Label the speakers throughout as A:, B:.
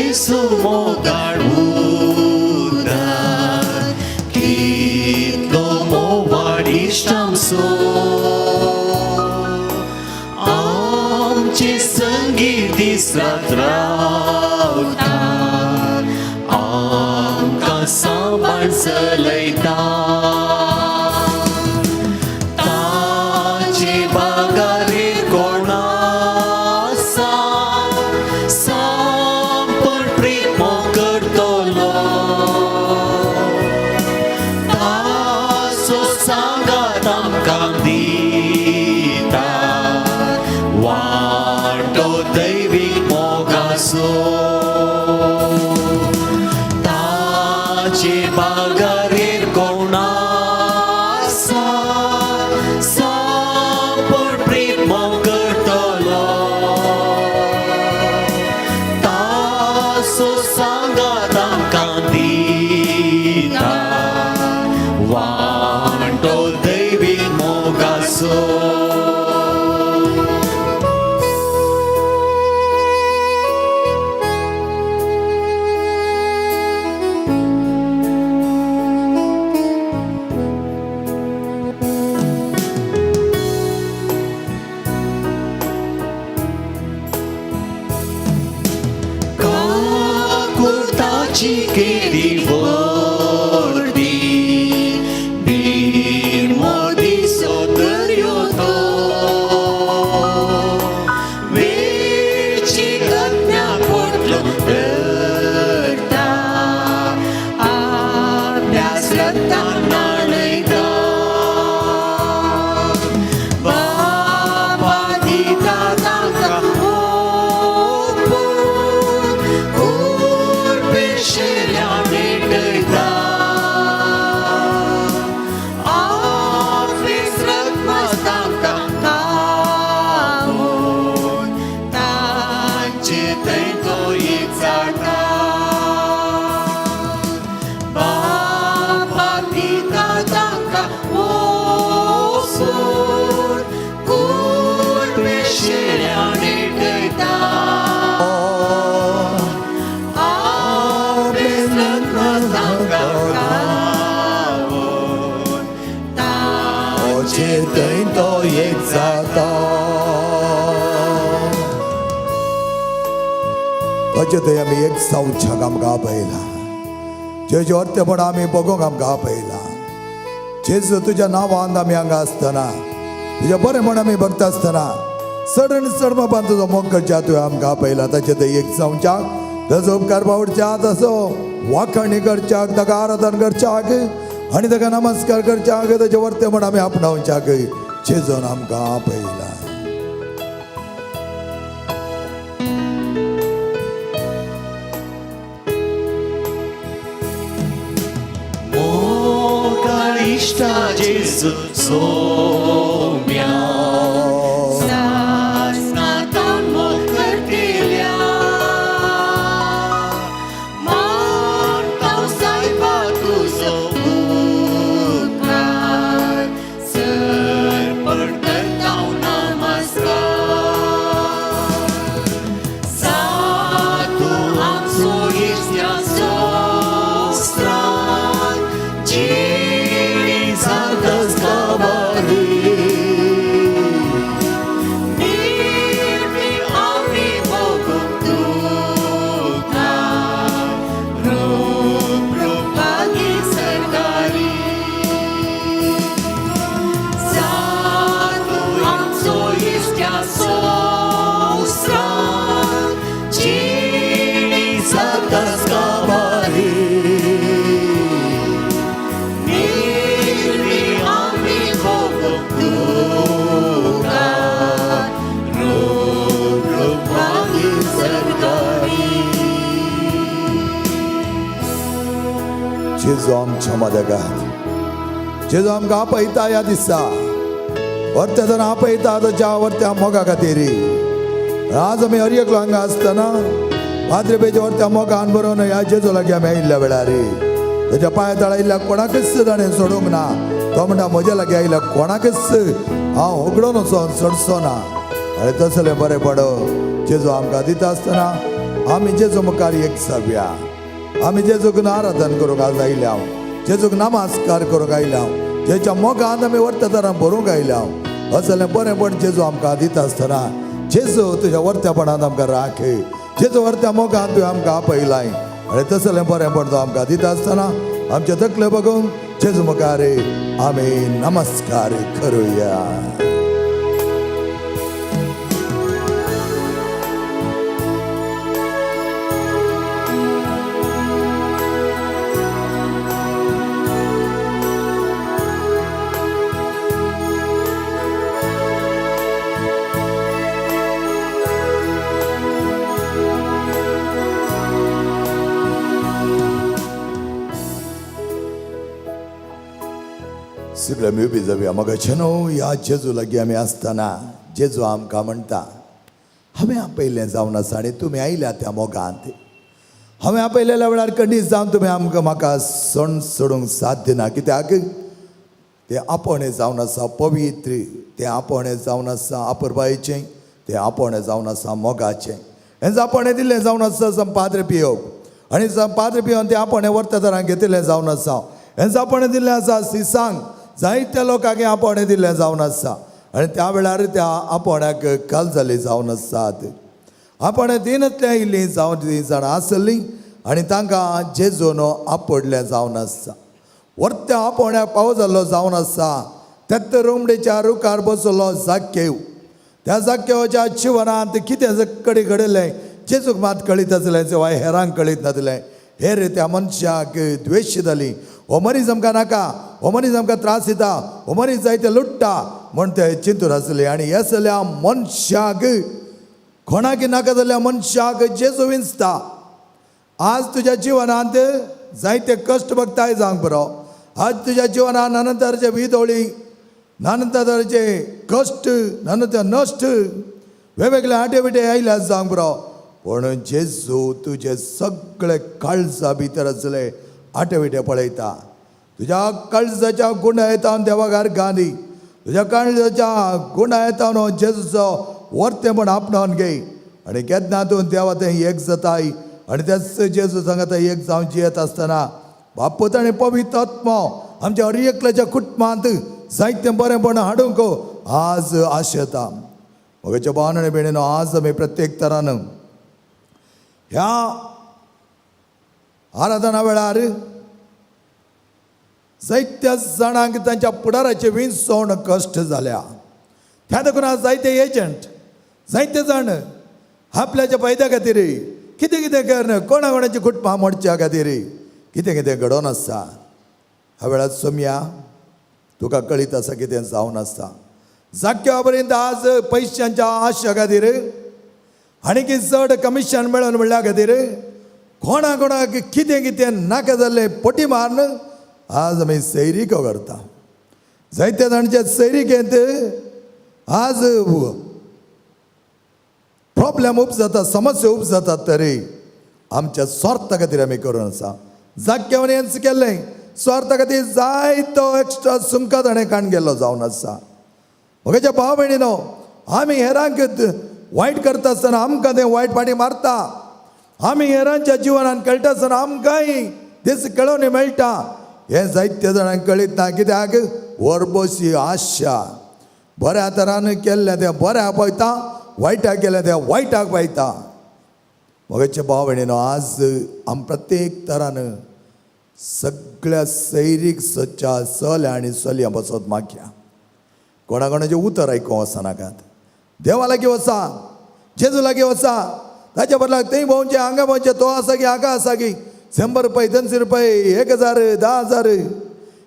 A: जेजू मोगाळ उदार, कितलो मोवाळ इश्ट आमचो, आमचे संगी दीस रात रावता, आमकां सांबाळ चलयता. ताचे बागारेर कोण आसा, सांपण प्रेम करतलो, ताचो सांगात आमकां दिता, वांटो दैवीक मोगाचो. ताचे बागारेर कोण आसा, सांपण प्रेम करतलो, ताचो सांगात आमकां दिता, वांटो दैवीक मोगाचो. काकुळताची केदी व्हडली, निर्मळ दिसो दर्यो तो, वेळची आज्ञा पोटलो धरता, आपल्या श्रद्धा न्हाणयता. बापा दिता तांकां ओपून, कुरपे शेल्या भेटयता, आपले तांकां कामून, तांचे थंय तो एक जाता. बापा दिता तांकां ओसून, कुरपे शेल्या भेटयता, आपले तांकां कामून, तांचे
B: थंय तो एक जाता. ताचे थंय आमी एक जावच्याक आमकां आपयला. जेजू, अर्तेपण आमी बगोंक आमकां आपयला. जेजू, तुज्या नांवान आमी हांगा आसतना, तुज्या बरें आमी बघता आसतना, चड आनी चड बाबान तुजो मोग करच्या तुवें आमकां आपयला. ताचे थंय एक जावच्याक, ताजो उपकार पावडच्या, तसो वाखाणी करच्याक, ताका आराधन करच्याक आनी ताका नमस्कार करच्याक, ताचे वर्तेपण आमी आपणावच्याक जेजून आमकां आपयला.
A: मोगाळ इश्टा जेजू सोम्या, सासणांत मोग करतेल्या, मानता सायबा तुजो उपकार, सर्पण करता नमस्कार. जा तूं आमचो इश्ट्या संवसारांत, जिणी जातास काबारी. निर्मी आमी भोगूंक तुका, रूप रूपागी सरकारी. जा तूं आमचो इश्ट्या संवसारांत, जिणी जातास काबारी. निर्मी आमी भोगूंक तुका, रूप रूपागी सरकारी.
B: जेजू आमच्या मदगात, जेजू आमकां आपयता ह्या दिसा, वर्त्या आपयता ताच्या वर्त्या मोगा खातीर. आज आमी हर एकलो हांगा आसतना पाद्री पेच्या वर्त्या मोगान बरोवन ह्या जेजू लागीं आमी आयिल्ल्या वेळार, ताच्या पांय तळा आयिल्ल्या कोणाकच ताणें सोडूंक ना. तो म्हणटा, म्हज्या लागीं आयिल्ल्या कोणाकच हांव होगडोन वचोन सोडचो ना. आनी तसलें बरें पडो जेजू आमकां दिता आसतना आमी जेजू मुखार एक जावया. आमी जेजूक आराधन करूंक आज आयल्या, जेजूक नमस्कार करूंक आयल्या, जेच्या मोगान आमी वर्तदारां भरूंक आयल्या. असलें बरेंपण जेजू आमकां दिता आसतना जेजू तुज्या वर्त्यापणान आमकां राख. जेजू वर्त्या मोगान तुवें आमकां आपयलाय आनी तसलें बरेंपण तो आमकां दिता आसतना आमचे तकले बघून जेजू मुखार आमी नमस्कार करुया. सगळे आमी उबी जावया. मगाचे न्हू ह्या जेजू लागीं आमी आसतना जेजू आमकां म्हणटा, हांवें आपयलें जावन आसा आनी तुमी आयल्या त्या मोगांत. हांवें आपयलेल्या वेळार कणीस जावन तुमी आमकां म्हाका सण सोडूंक साध्य ना. कित्याक तें आपोवणें जावन आसा पवित्र, तें आपोवणें जावन आसा आपुरबायेचें, तें आपोवणें जावन आसा मोगाचें. हें आपोवणें दिल्लें जावन आसा संत पाद्र पियोग आनी संत पाद्र पियोन तें आपोवणें वर्तदारांक घेतिल्लें जावन आसा. हें आपोवणें दिल्लें आसा सिसांक, जायत्या लोकांक हें आपोवणें दिल्लें जावन आसा आनी त्या वेळार त्या आपोवण्याक काल जाली जावन आसात. आपोवणें दिनांतलें आयिल्लीं जावन तीं जाणां आसलीं आनी तांकां जेजून आपडलें जावन आसा. वर्त्या आपोवण्याक पावो जाल्लो जावन आसा. तेत्त रोमडेच्या रुखार बसलो जाक्केव. त्या जाक्केवाच्या जिवनांत कितें कडेन घडिल्लें जेजूक मात कळीत आसलें, वा हेरांक कळीत नासलें. हेर त्या मनशाक द्वेश जाली. हो मनीस आमकां नाका, हो मनीस आमकां त्रास दिता, हो मनीस जायते लुट्टा म्हण ते चिंतून आसले. आनी असल्या मनशाक, कोणाक नाका जाल्ल्या मनशाक जेजू विंचता. आज तुज्या जिवनांत जायते कश्ट बघताय जावंक बरो. आज तुज्या जिवनांत नाना तरेचे विदोळी, नाना तरेचे कश्ट, नाना नश्ट, वेगवेगळे आटे बिटे आयले जावंक बरो. पूण जेजू तुजे सगळे काळजा भितर आसले आटे विटे पळयता. तुज्या काळजाच्या गुणा येता देवाघार गांधी, तुज्या काळजाच्या गुणा येता जेजूचो वर्तेपण आपणावन घे आनी केन्ना तूं देवा थंय एक जाताय आनी त्याच जेजू सांगता एक जावन जियेत आसतना बापूत आनी पवित्र आत्मो आमच्या हर एकल्याच्या कुटुंबांत जायतें बरेंपण हाडूंक आज आशेता. म्हज्या भावान आनी भयणीनो, आज आमी प्रत्येक तरान ह्या आराधना वेळार जायत्या जाणांक तांच्या फुडाराचे विंचवण कश्ट जाल्या. त्या देखून आज जायते एजंट, जायते जाण आपल्याच्या फायद्या खातीर कितें कितें करन कोणा कोणाची कुटुंबां मोडच्या खातीर कितें कितें घडोवन आसता. ह्या वेळार सोमया तुका कळीत आसा कितें जावन आसता. जाक्या पर्यंत आज पयशांच्या आशा खातीर आनी की चड कमिशन मेळोन म्हणल्या खातीर कोणा कोणाक कितें कितें नाका जाल्लें पटी मारून आज आमी सैरिको करता. जायत्या जाणांच्या सैरिकेंत आज प्रॉब्लेम उब जाता, समस्या उब जातात, तरी आमच्या स्वार्था खातीर आमी करून आसा. जाक्यावन हेंच केल्लें, स्वार्था खातीर जायतो एक्स्ट्रा सुंका ताणें काण गेल्लो जावन आसा. म्हज्या भाव भयणीनो, आमी हेरांक वायट करता आसतना आमकां तें वायट फाटी मारता. आमी हेरांच्या जिवनान खेळटा आसतना आमकांय दीस खेळोवणी मेळटा. हें जायत्या जाणांक कळीत ना. कित्याक वरबोशी आशा बऱ्या तरान केल्लें तें बऱ्या पळयता, वायटाक केलें तें वायटाक पळयता. म्हज्या भाव भयणीनो, आज आम प्रत्येक तरान सगळ्या सैरीक सच्या चल्या आनी चलयां बसत मागया. कोणा कोणाचें उतर आयकूंक वचनाकात. देवा लागीं वचा, जेजू लागीं वचा. ताच्या बदलाक थंय भोंवचें, हांगा भोंवचें, तो आसा की हांगा आसा की 100 रुपये, 200 रुपये, 1000, 10,000,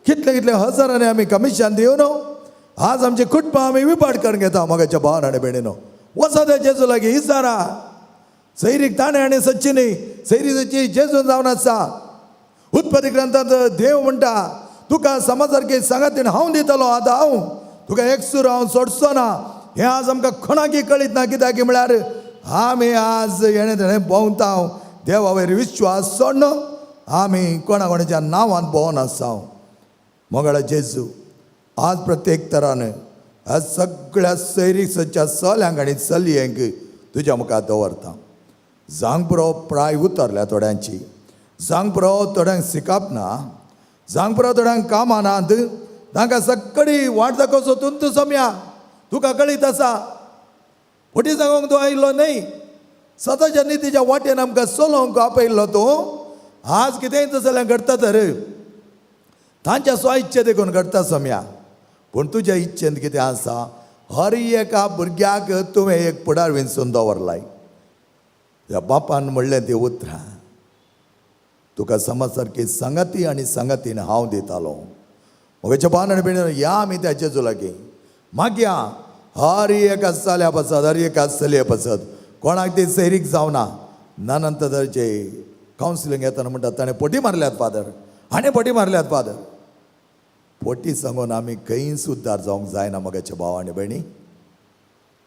B: कितले कितले हजारांनी आमी कमिशन दिवन आज आमचे कुटुंबां आमी विपाट करून घेता. मगाच्या भावान आनी भयणीनो, वचा त्या जेजू लागीं इसारा. सैरीक ताणें आनी सच्ची न्ही, सैरी सच्ची जेजून जावन आसा. उत्पत्ती ग्रंथांत देव म्हणटा, तुका समाजारके सांगात हांव दितलो, आतां हांव तुका एकसूर हांव सोडचो ना. हें आज आमकां कोणाकय कळीत ना. कित्याक म्हळ्यार आमी आज हेणें तेणें भोंवता, देवा वयर विश्वास सोडन आमी कोणा कोणाच्या नांवान भोंवन आसा. मोगाळा जेजू आज प्रत्येक तरान ह्या सगळ्या सैरीक सच्या चल्यांक आनी चलयांक तुज्या मुखार दवरता. जावंक पुरो प्राय उतरल्या थोड्यांची, जावंक पुरो थोड्यांक शिकप ना, जावंक पुरो थोड्यांक कामां नात. तांकां सगळी वाट दाखोवचो तूं सोम्या, तुका कळीत आसा. फटी सांगूंक तूं आयिल्लो न्हय, सदांच्या नितीच्या वाटेन आमकां चलोवंक आपयल्लो तूं. आज कितेंय तसलें घडटा तर तांच्या स्व इच्छे देखून घडटा सोम्या, पूण तुज्या इच्छेंत कितें आसा, हर एका भुरग्याक तुवें एक पुडार विंचून दवरलाय. त्या बापान म्हणलें ती उतरां तुका समज सारकी सांगाती आनी सांगातीन हांव दितालो. म्हज्या बान आनी भयणीनो, या आमी त्या जेजू लागीं मागया. हर एका चल्या पासत, हर एका चलये पासत, कोणाक ती सैरीक जावना. नंतर कावन्सिलींग येतना म्हणटात ताणें पटी मारल्यात फादर, हाणें पटी मारल्यात फादर. पटी सांगून आमी खंयच उद्धार जावंक जायना मगाचे भाव आनी भयणी.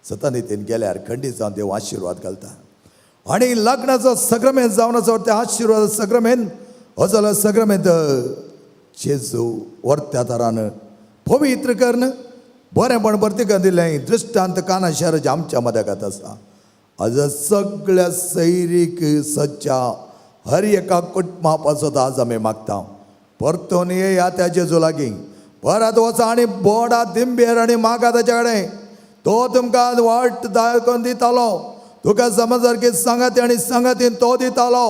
B: सतानितीन गेल्यार खंडीत जावन देव आशिर्वाद घालता. आनी लग्नाचो सक्रमेंत जावन आसा त्या आशिर्वाद सक्रमेंत हो जालो सक्रमेंत जेजू वर्त्या तरान पवित्र करून बरेंपण भरती करून दिलें. दृश्टांत काना शहराच्या आमच्या मदगात आसा. आज सगळ्या सैरीक सच्च्या हर एका कुटुंबा पासत आज आमी मागता, परतून येया त्या जेजू लागीं, परत वचा आनी बोडा दिंबेर आनी मागा ताच्या कडेन. तो तुमकां वाट दाखोवन दितालो, तुका समज सारकी सांगाती आनी सांगातीन तो दितालो.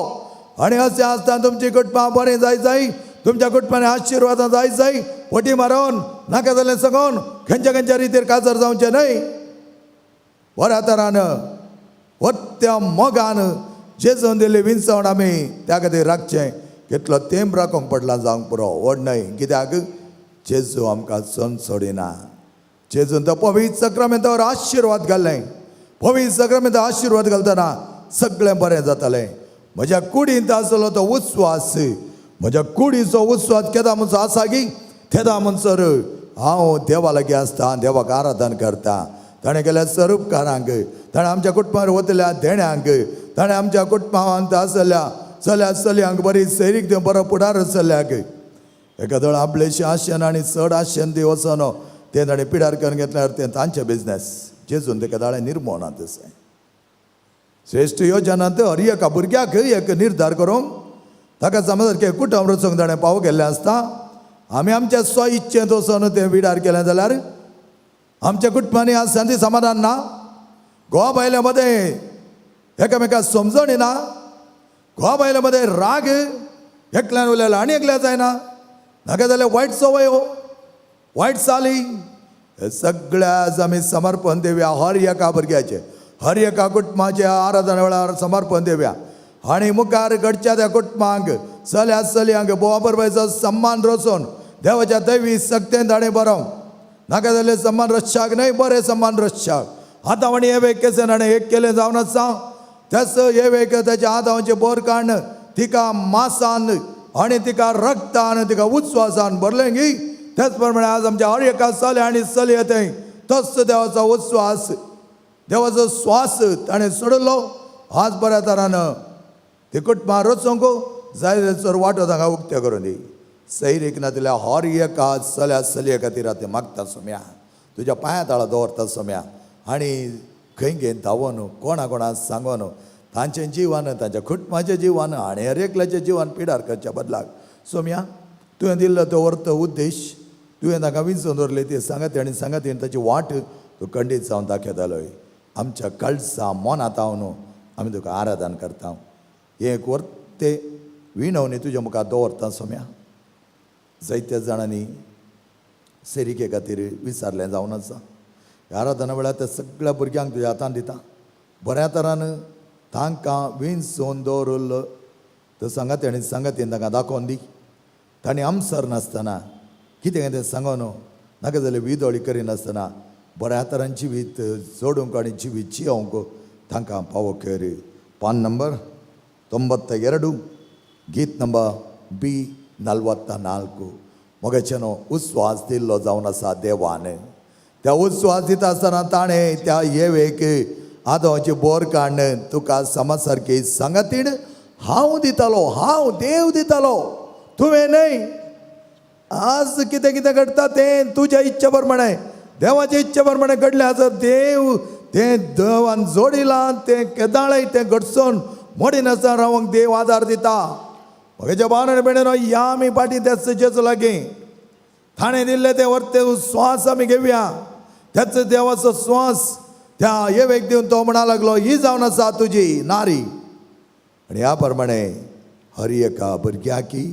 B: आनी अशें आसतना तुमची कुटुंबां बरें जाय जाय, तुमच्या कुटुंबांनी आशिर्वादां जाय जाय. फटी मारून नाका जालें सांगून खंयच्या खंयच्या रितीर काजार जावचें न्हय. बऱ्या तरान त्या मोगान जेजून दिल्ली विंचवण आमी त्या खातीर राखचें. कितलो तेंप राखूंक पडला जावंक पुरो, व्हड न्हय, कित्याक जेजू आमकां सण सोडिना. जेजून तो पवित्र सक्रमेंतावर आशिर्वाद घाल्लें. पवित्र सक्रमेंत आशिर्वाद घालतना सगळें बरें जातालें. म्हज्या कुडींत आसलो तो उस्वास, म्हज्या कुडीचो उस्वास केदा म्हणसर आसा की तेदा म्हणसर हांव देवा लागीं आसता, देवाक आराधन करता. ताणें केल्या स्वरूपकारांक, ताणें आमच्या कुटुंबार वतल्या देण्यांक, ताणें आमच्या कुटुंबांत आसल्या चल्या चलयांक बरी सैरीक दिवन बरो फुडार चल्याक. एकादो आपलेशें आशेन आनी चड आशेन दी वचोन तें ताणें पिडार करून घेतल्यार तें तांचें बिजनेस. जेजून तेका दाळें निर्मोना. तशें श्रेश्ठ योजनांत हर एका भुरग्याक एक निर्धार करूंक ताका समज सारकें कुटुंब रचूंक ताणें पाव केल्लें आसता. आमी आमच्या स्व इच्छेंत वचोन तें विडार केलें जाल्यार आमच्या कुटुंबांनी आज शांती समाधान ना. घोवा बायल्या मदें एकामेका समजणी ना, घोवा बायल्या मदें राग, एकल्यान उलयल्यार आनी एकल्या जायना, नाका जाल्यार वायट संवय हो, वायट चाली. हे सगळ्याच आमी समर्पण दिवया. हर एका भुरग्याचे, हर एका कुटुंबाचे आराधना वेळार समर्पण दिवया. आनी मुखार घडच्या त्या कुटुंबांक, चल्या चलयांक बोवा बायचो सम्मान रचून देवाच्या दैवी सक्तेन ताणें बरोवंक नाका जाल्यार सम्मान रश्शाक न्हय, बरें सम्मान रश्शाक. आतां आनी हे केसेन हाणें एक केलें जावन आसा तेस हे ताच्या हातांचे बोर काडून तिका मासान आनी तिका रक्तान तिका उस्वासान भरलें गी, तेच प्रमाणे आज आमच्या हर एका चले आनी चलये थंय तस देवाचो उस्वास, देवाचो स्वास ताणें सोडलो. आज बऱ्या तरान ती कुटुंबां रचूंक जाय थंयसर वाटो तांकां उक्त्यो करून दी. सैरीक ना दिल्या हर एका चल्या चलये खातीर आतां मागता सोम्या, तुज्या पांया ताळा दवरता सोम्या. आनी खंय घेवन धांवोन कोणा कोणा सांगोन तांचें जिवन, तांच्या कुटुंबाचें जिवन आनी हर एकल्याचें जिवन पिडार करच्या बदलाक सोम्या, तुवें दिल्लो तो वर्त उद्देश, तुवें तांकां विंचून दवरले ते सांगात आनी सांगात ताची वाट तूं खंडीत जावन दाखयतालोय. आमच्या कळसा मनांत न्हू आमी तुका आराधन करता. हें एक वर्ते विणवणी तुज्या मुखार दवरता सोम्या. जायत्या जाणांनी सेरिके खातीर विचारलें जावन आसा. ह्या आराधना वेळार त्या सगळ्या भुरग्यांक तुज्या हातान दिता. बऱ्या तरान तांकां विंचून दवरलो तो सांगात आनी सांगातीन तांकां दाखोवन दी. तांणी आमसर नासतना कितें कितें सांगून नाका जाल्यार विदोळी करिनासतना बऱ्या तरान जिवीत जोडूंक आनी जिवीत जियोवंक तांकां पावो कर. पान नंबर 92, गीत नंबर बी 44. मगेचेनो उस्वास दिल्लो जावन आसा देवान. त्या उस्वास दिता आसतना ताणें त्या येवेक आदोची बोर काडून तुका समज सारकी सांगातीण हांव दितालो, हांव देव दितालो, तुवें न्हय. आज कितें कितें घडटा तें तुज्या इच्छे प्रमाणे, देवाच्या इच्छे प्रमाणे घडलें. आसा देव तें देवान जोडिलां तें केदाळय तें घडसून मोडी नासतना रावंक देव आदार दिता. म्हज्या भावान आनी भयणीनो, या आमी फाटीं त्याच जेजू लागीं. ताणें दिल्ले ते वर्ते श्वास आमी घेवया. त्याच देवाचो श्वास त्या येवेक दिवन तो म्हणा लागलो, ही जावन आसा तुजी नारी. आनी ह्या प्रमाणे हर एका भुरग्याकी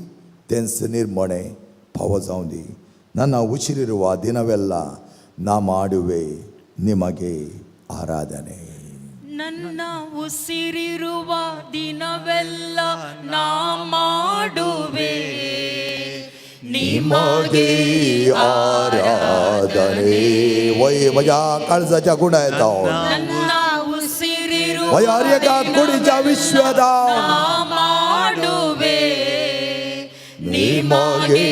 B: तेंच निर्मणें फावो जावं दी. ನನ್ನ ಉಸಿರಿರುವ ದಿನವೆಲ್ಲ ನಾ ಮಾಡುವೆ ನಿಮಗೆ ಆರಾಧನೆ.
A: ನನ್ನ ಉಸಿರಿರುವ ದಿನವೆಲ್ಲ ನಾ ಮಾಡುವೆ
B: ನಿಮಗೆ ಆರಾಧನೆ. वय म्हज्या काळजाच्या गुणा येता.
A: ನನ್ನ ಉಸಿರಿರುವ
B: वय हर एका कुडीच्या विश्वात
A: ನಾ ಮಾಡುವೆ
B: ನಿಮಗೆ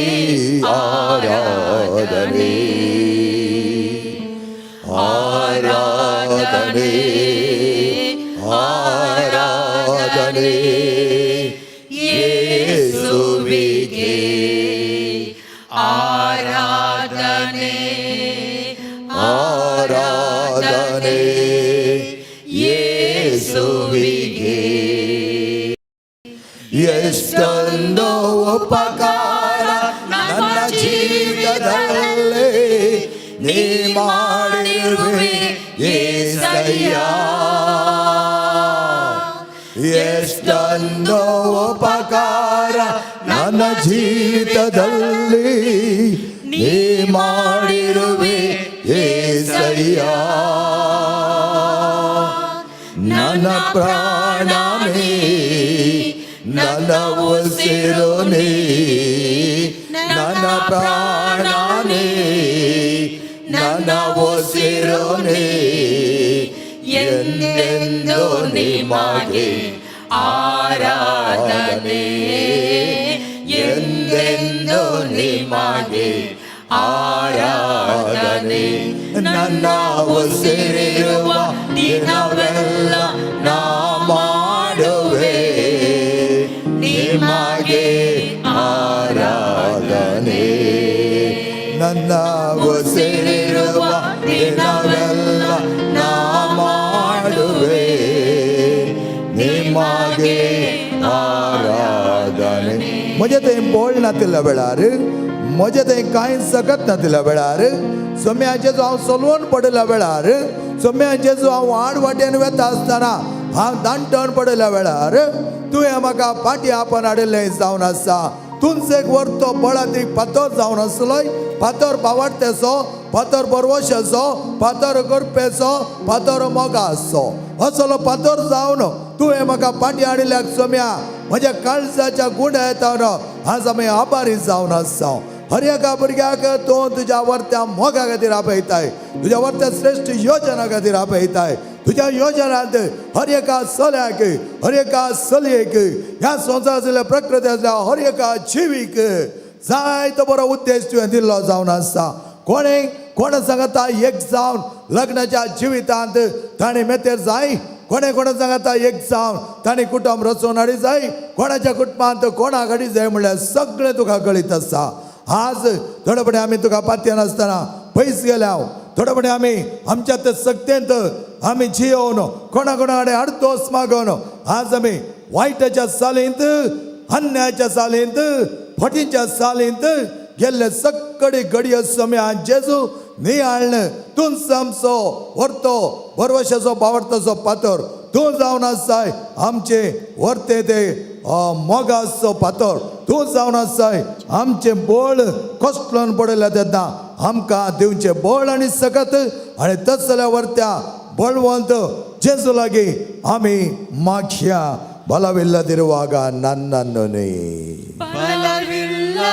B: ಆರಾಧನೆ, ಆರಾಧನೆ, ಆರಾಧನೆ ಯೇಸುವಿಗೆ.
A: ಆರಾಧನೆ,
B: ಆರಾಧನೆ ಯೇಸುವಿಗೆ. ಎಷ್ಟೊಂದು ಉಪಕಾರ ನನ್ನ ಜೀವಿತದಲ್ಲಿ ನೀ ಮಾಡಿರುವೆ ಏಸಯ್ಯ. ಎಷ್ಟೊಂದು ಉಪಕಾರ ನನ್ನ ಜೀವಿತದಲ್ಲಿ ನೀ ಮಾಡಿರುವೆ ಏಸಯ್ಯ. ನನ್ನ ಪ್ರಾಣನೇ, ನನ್ನ ಉಸಿರು ನೀ. ನನ್ನ ಪ್ರಾಣನೇ, ನನ್ನ ಉಸಿರು ನೀ. ಎಂದೆಂದು ನಿಮಗೆ
A: ಆರಾಧನೆ,
B: ಎಂದೆಂದು ನಿಮಗೆ ಆರಾಧನೆ. ನನ್ನ ಉಸಿರಿರುವ ದಿನವೆಲ್ಲ ನಾ ಮಾಡುವೆ ನಿಮಗೆ ಆರಾಧನೆ. ನನ್ನ ಉಸಿರಿರುವ ದಿನವೆಲ್ಲ ನಾ ಮಾಡುವೆ ನಿಮಗೆ आराधने. म्हजें थंय बळ नातिल्ल्या वेळार, म्हजें थंय कांय सकत नातिल्ल्या वेळार, सोम्याचे जो हांव सलवून पडिल्ल्या वेळार, सोम्याचे जो हांव आड वाटेन वेता आसतना हांव दांटण पडिल्ल्या वेळार तुवें म्हाका फाटीं आपण हाडिल्लें जावन आसा. तुमचो एक वर्तो बळातीक फातर जावन आसलोय. फातर बावाडतेचो, फातर बरवशाचो, फातर करपेचो, फातर मोगाचो, असलो फातर जावन तुवें म्हाका फाटीं हाडिल्ल्याक सोम्या म्हज्या काळजाच्या गुण्या येता आज आमी आभारी जावन आसा. हर एका भुरग्याक तूं तुज्या वर्त्या मोगा खातीर आपयताय, तुज्या वर्त्या श्रेश्ठ योजना खातीर आपयताय. तुज्या योजनांत हर एका चल्याक, हर एका चलयेक, ह्या संवसारांतल्या प्रकृती आसल्या हर एका जिवीक जायतो बरो उद्देश तुवें दिल्लो जावन आसा. कोणे कोण सांगता एक जावन लग्नाच्या जिवितांत ताणें मेतेर जाय, कोणे कोणा सांगता एक जावन ताणें कुटुंब रचोवन हाडी जाय, कोणाच्या कुटुंबांत कोणाक हाडी जाय म्हणल्यार सगळें तुका कळीत आसा. आज थोडेपणी आमी तुका पातयेन आसतना पयस गेल्या. थोडेपणी आमी आमच्या त्या सक्तेंत आमी जियोवन कोणा कोणा कडेन आडतोस मागोवन आज आमी वायटाच्या चालींत, अन्यायाच्या चालींत, फटीच्या चालींत गेल्ले. सक्कडी घडयो सम्या जेजू नियाळण तूं आमचो व्हरतो बरवशाचो बावडताचो पातोर तूं जावन आसाय. आमचे व्हरते ते मोगाचो पातोर तूं जावन आसाय. आमचें बळ कसलोन पडलें तेन्ना आमकां दिवचें बळ आनी सकत. आनी तस जाल्यार व्हरत्या बळवंत जेजू लागीं आमी मागया. ಬಲವಿಲ್ಲದಿರುವಾಗ ನನ್ನನ್ನು ನೀ
A: ಬಲವಿಲ್ಲದಿರುವಾಗ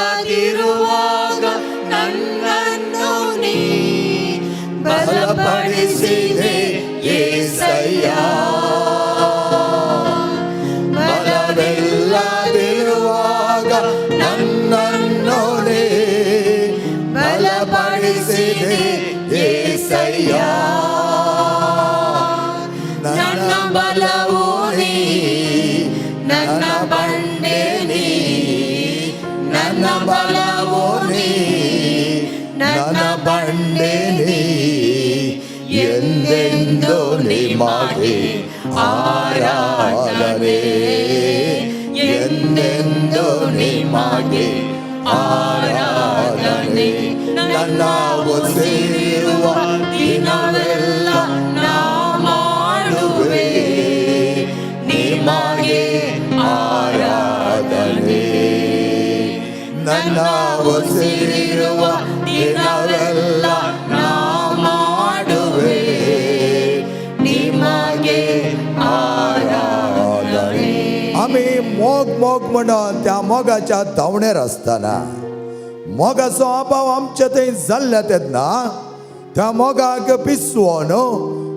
A: ನನ್ನನ್ನು ನೀ ಬಲಪಡಿಸಿದೆ ಏಸಯ್ಯ.
B: ಬಲವಿಲ್ಲದಿರುವಾಗ ನನ್ನನ್ನು ನೀ ಬಲಪಡಿಸಿದೆ ಏಸಯ್ಯ.
A: ನನ್ನ ಬಲವು ನೀ, ನನ್ನ ಬಂಡೆ ನೀ.
B: ನನ್ನ ಬಲವು ನೀ, ನನ್ನ ಬಂಡೆ ನೀ. ಎಂದೆಂದು ನಿಮಗೆ ಆರಾಧನೆ, ಎಂದೆಂದು ನಿಮಗೆ ಆರಾಧನೆ. ನನ್ನ ಉಸಿರಿರುವ ದಿನವೆಲ್ಲ ನಾ ಮಾಡುವೆ ನಿಮಗೆ ಆರಾಧನೆ. ನನ್ನ ಉಸಿರಿರುವ ದಿನವೆಲ್ಲ ನಾ ಮಾಡುವೆ
A: ನಿಮಗೆ ಆರಾಧನೆ.
B: आमी मोग मोग म्हणून त्या मोगाच्या धांवणेर आसतना मोगाचो अभाव आमच्या थंय जाल्ल्या तेन्ना त्या मोगाक पिसवोन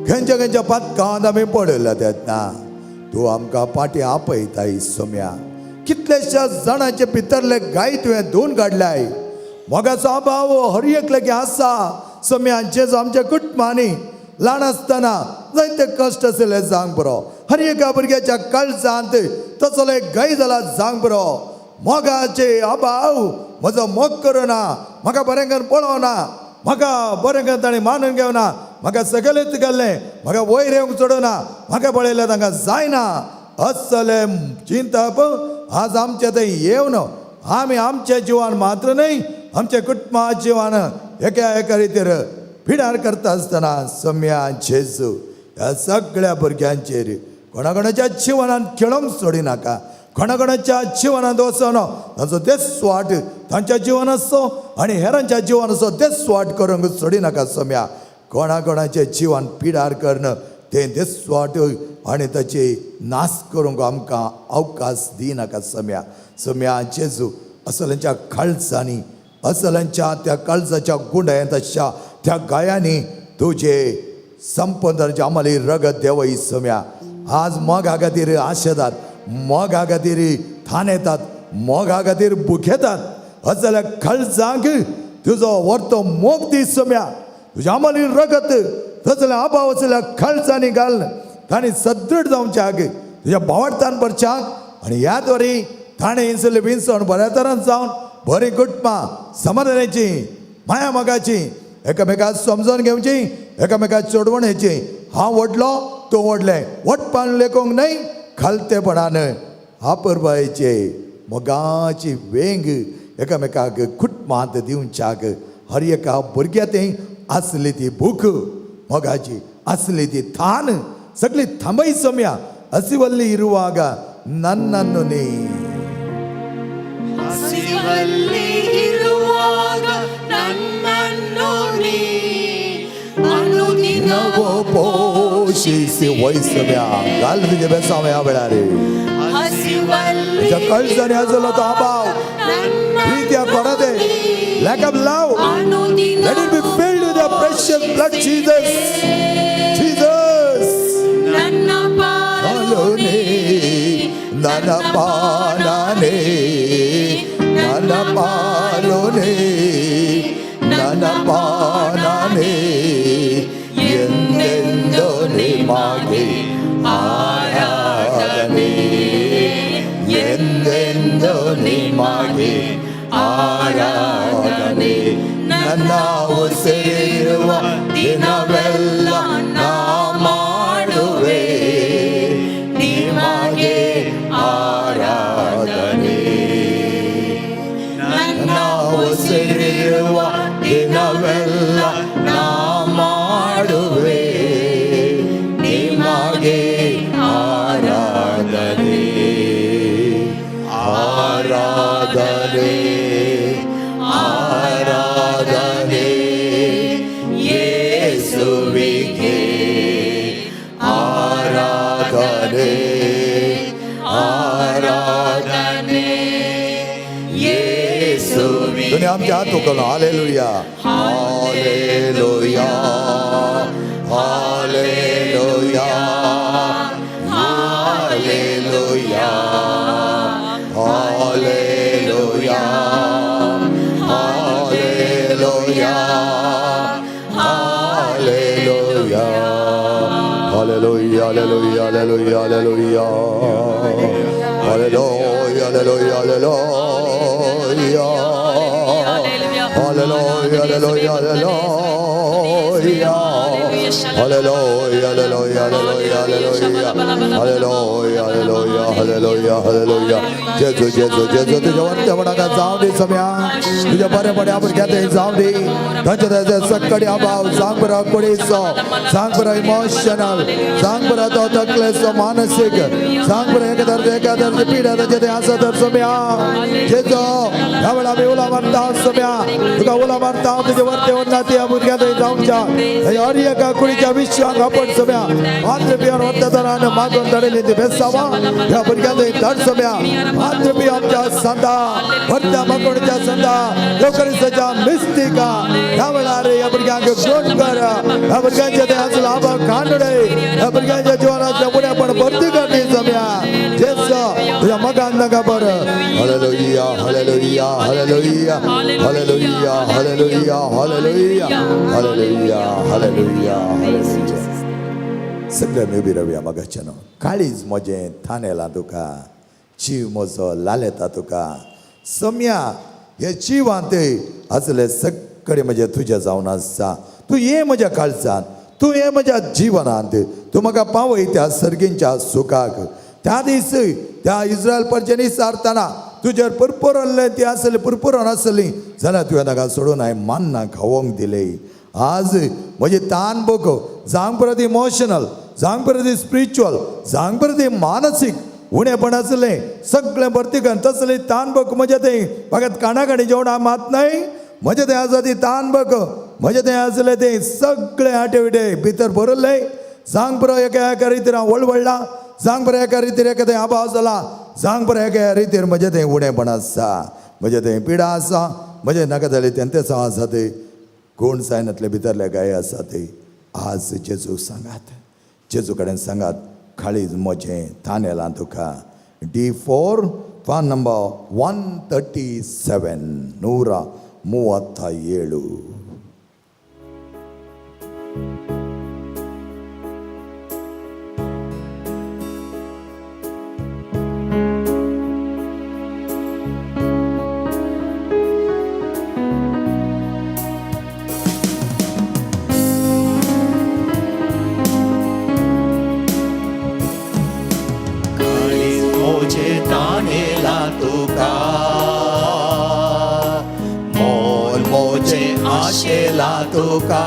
B: खंयच्या खंयच्या पातकांत आमी पडल्या तेन्ना तूं आमकां पाटी आपयताय सोम्या. कितल्याश्या जाणांचे भितरले गाय तुवें धुवन काडल्याय. मोगाचो अभाव हर एकल्याक आसा सोम्या. जेजो, आमच्या कुटुंबांनी ल्हान आसतना जायते कश्ट आशिल्ले जावंक पुरो. हर एका भुरग्याच्या काळजांत तसलो एक गाय जाला जावंक पुरो. मोगाचे अभाव, म्हजो मोग करुना, म्हाका बरें करून पळोवना, म्हाका बरें करून ताणें मानून घेवना, म्हाका सकयलच घाल्लें, म्हाका वयर येवंक सोडना, म्हाका पळयल्यार तांकां जायना, असलें चिंतप आज आमच्या थंय येवन आमी आमच्या जिवान मात्र न्हय, आमच्या कुटुंबा जिवान एका एका रितीर पिडार करता आसतना सम्या जेजू, ह्या सगळ्या भुरग्यांचेर कोणा कोणाच्या जिवनान खेळोंक सोडिनाका. कोणा कोणाच्या जिवनांत वचोन तांचो देसवाट तांच्या जिवनाचो आनी हेरांच्या जिवनाचो देसवाट करूंक सोडिनाका सम्या. कोणा कोणाचे जिवन पिडार करून ते देसवाट आनी ताची नाश करूंक आमकां अवकाश दिनाका सम्या. सम्या जेजू, असल्यांच्या काळजांनी, असल्यांच्या त्या काळजाच्या गुंडायांत अशा त्या गायांनी तुजे संपदाचे आम्हाला रगत देवय सम्या. आज मोगा खातीर आशेतात, मोगा खातीर थानेतात, मोगा खातीर भुकेतात. असल्या काळजांक तुजो वर्तो मोग दी सम्या. तुझ्या आम्हाला रगत तसल्या अभाव असल्या काळजांनी घाल, तांणी सदृढ जावच्याक, तुझ्या भावार्थान भरच्याक आणि ह्या द्वारे ताणें इन्सुले विंचवण बऱ्या तरान जावन बरी कुटुंबां समाधानाची, माया मोगाची, एकामेकाक समजून घेवची, एकामेकाक चोडवण. हांव व्हडलो, तूं व्हडलें वटपान लेखूंक न्हय, खालतेपणान आपुरबायेचे मोगाची वेंग एकामेकाक कुटुंबांत दिवच्याक, हर एका भुरग्या थंय आसली ती भूक मोगाची, आसली ती थान सगळी थांबय सोम्या. ಹಸಿವಲ್ಲಿ ಇರುವಾಗ ನನ್ನನ್ನು ನೀ
A: ಹಸಿವಲ್ಲಿ ಇರುವಾಗ ನನ್ನನ್ನು ನೀ ಅನುದಿನವೂ
B: ಪೋಷಿಸಿ वैसम्या. घाल तुझे बेसांव ह्या वेळार.
A: ಹಸಿವಲ್ಲಿ
B: तुझ्या कळसांनी आसलो तो अभाव प्रीत्या कोणाते. Lack of love, let it be filled with the precious blood, Jesus, Jesus.
A: ನನ್ನ ಪಾಲು
B: ಪಾಲುನೇ, ನನ್ನ ಪಾಲನೆ, ನನ್ನ ಪಾಲುನೇ, ನನ್ನ ಪಾಲನೆ, ಎಂದೆಂದು ನಿಮಗೆ ಆರಾಧನೆ, ಎಂದೆಂದು ನಿಮಗೆ ಆರಾಧನೆ. ನನ್ನ ಉಸಿರಿರುವ ದಿನವೆಲ್ಲ ನಾ ಮಾಡುವೆ ನಿಮಗೆ ಆರಾಧನೆ. ನನ್ನ ಉಸಿರಿರುವ ದಿನವೆಲ್ಲ ನಾ ಮಾಡುವೆ ನಿಮಗೆ ಆರಾಧನೆ, ಆರಾಧನೆ, ಆರಾಧನೆ ಯೇಸುವಿಗೆ, ಆರಾಧನೆ, ಆರಾಧನೆ ಯೇಸುವಿಗೆ. दोन्ही आमच्या हात उखलून hallelujah, hallelujah, hallelujah, hallelujah, hallelujah, hallelujah, hallelujah, hallelujah, hallelujah, hallelujah, hallelujah, hallelujah, hallelujah, hallelujah, hallelujah, hallelujah, hallelujah, hallelujah, hallelujah, hallelujah. Hallelujah, hallelujah, hallelujah, hallelujah, hallelujah. जेजू जेजू जेजू तुझ्या वर्तेपणाक जावं दी सम्या, तुझ्या बरेपणा भुरग्यां थंय जावं दी. तांच्या ताच्या सक्कडी अभाव सांग बरो, कुडीचो सांग बरो, इमोशनल सांग बरो, तो तकलेचो मानसीक सांग बरो, एका एका पिड्या तांच्या थंय आसा तर सम्या जेजो ह्या वेळा आमी उलो मारता सम्या, तुका उलो मारता. तुझ्या वरते उन्नती ह्या भुरग्यां थंय जावच्या. हर एका कुडीच्या विश्वाक आपण सम्या मात्र पिवन वरता मागून धाडिल्ली ती बेसावा ह्या भुरग्यां थंय धाड सम्या. मात्र पियो आमच्या संदा भरत्या मागणीच्या संदा लोकरिसाच्या मिस्तिका ह्या वेळार ह्या भुरग्यांक गुण कर. ह्या भुरग्यांच्या ते आसलो आबा कांडडे ह्या भुरग्यांच्या जिवनातल्या उणेपण भरती करणी सम्या जेजो तुझ्या मगान नाका बरं. Hallelujah, hallelujah, hallelujah, hallelujah, hallelujah, hallelujah, hallelujah, hallelujah, hallelujah. सगळे आमी उबी रावया मगाच्यान. काळीज म्हजें थानेलां तुका, जीव म्हजो लालेता तुका सम्या. हे जिवांत आसले सगळे म्हजे तुजें जावन आसा. तूं ये म्हज्या काळजांत, तूं ये म्हज्या जिवनांत, तूं म्हाका पावय त्या सर्गींच्या सुखाक. त्या दीस त्या इस्रायल परजेनी सारतना तुजेर पुरपुरल्लें ती आसली, पुरपुरोन आसली जाल्यार तुवें ताका सोडून हांवें मान्ना खावोंक दिले. आज म्हजी तान बघ, जावंक परत इमोशनल, जावंक परत स्पिरिच्युअल, जावंक परत मानसीक उणेपण आसलें सगळें भरती कर. तसली तान बघ म्हज्या थंय म्हाका काणा जेवण मात न्हय म्हजें थंय आसा ती तान बघ. म्हजें थंय आसलें तें सगळें आटे विटे भितर भरलें. सांग पुरो एका एका रितीर हांव वळवळ्ळा, सांग पुरो एका रितीर एका थंय आभाव जाला, सांग पुरो एका रितीर म्हजें थंय उणेपण आसा, म्हजें थंय पिडा आसा, म्हजें नाका जालें तेंतेच आसा ते कोण जायनातले भितरले गाय आसा ते. आज जेजू सांगात, जेजू कडेन सांगात, काळीज म्हजें तानेलां तुका. D4 form number 137, 137.
A: काळीज म्हजें तानेलां तुका, मन म्हजें आशेलां तुका.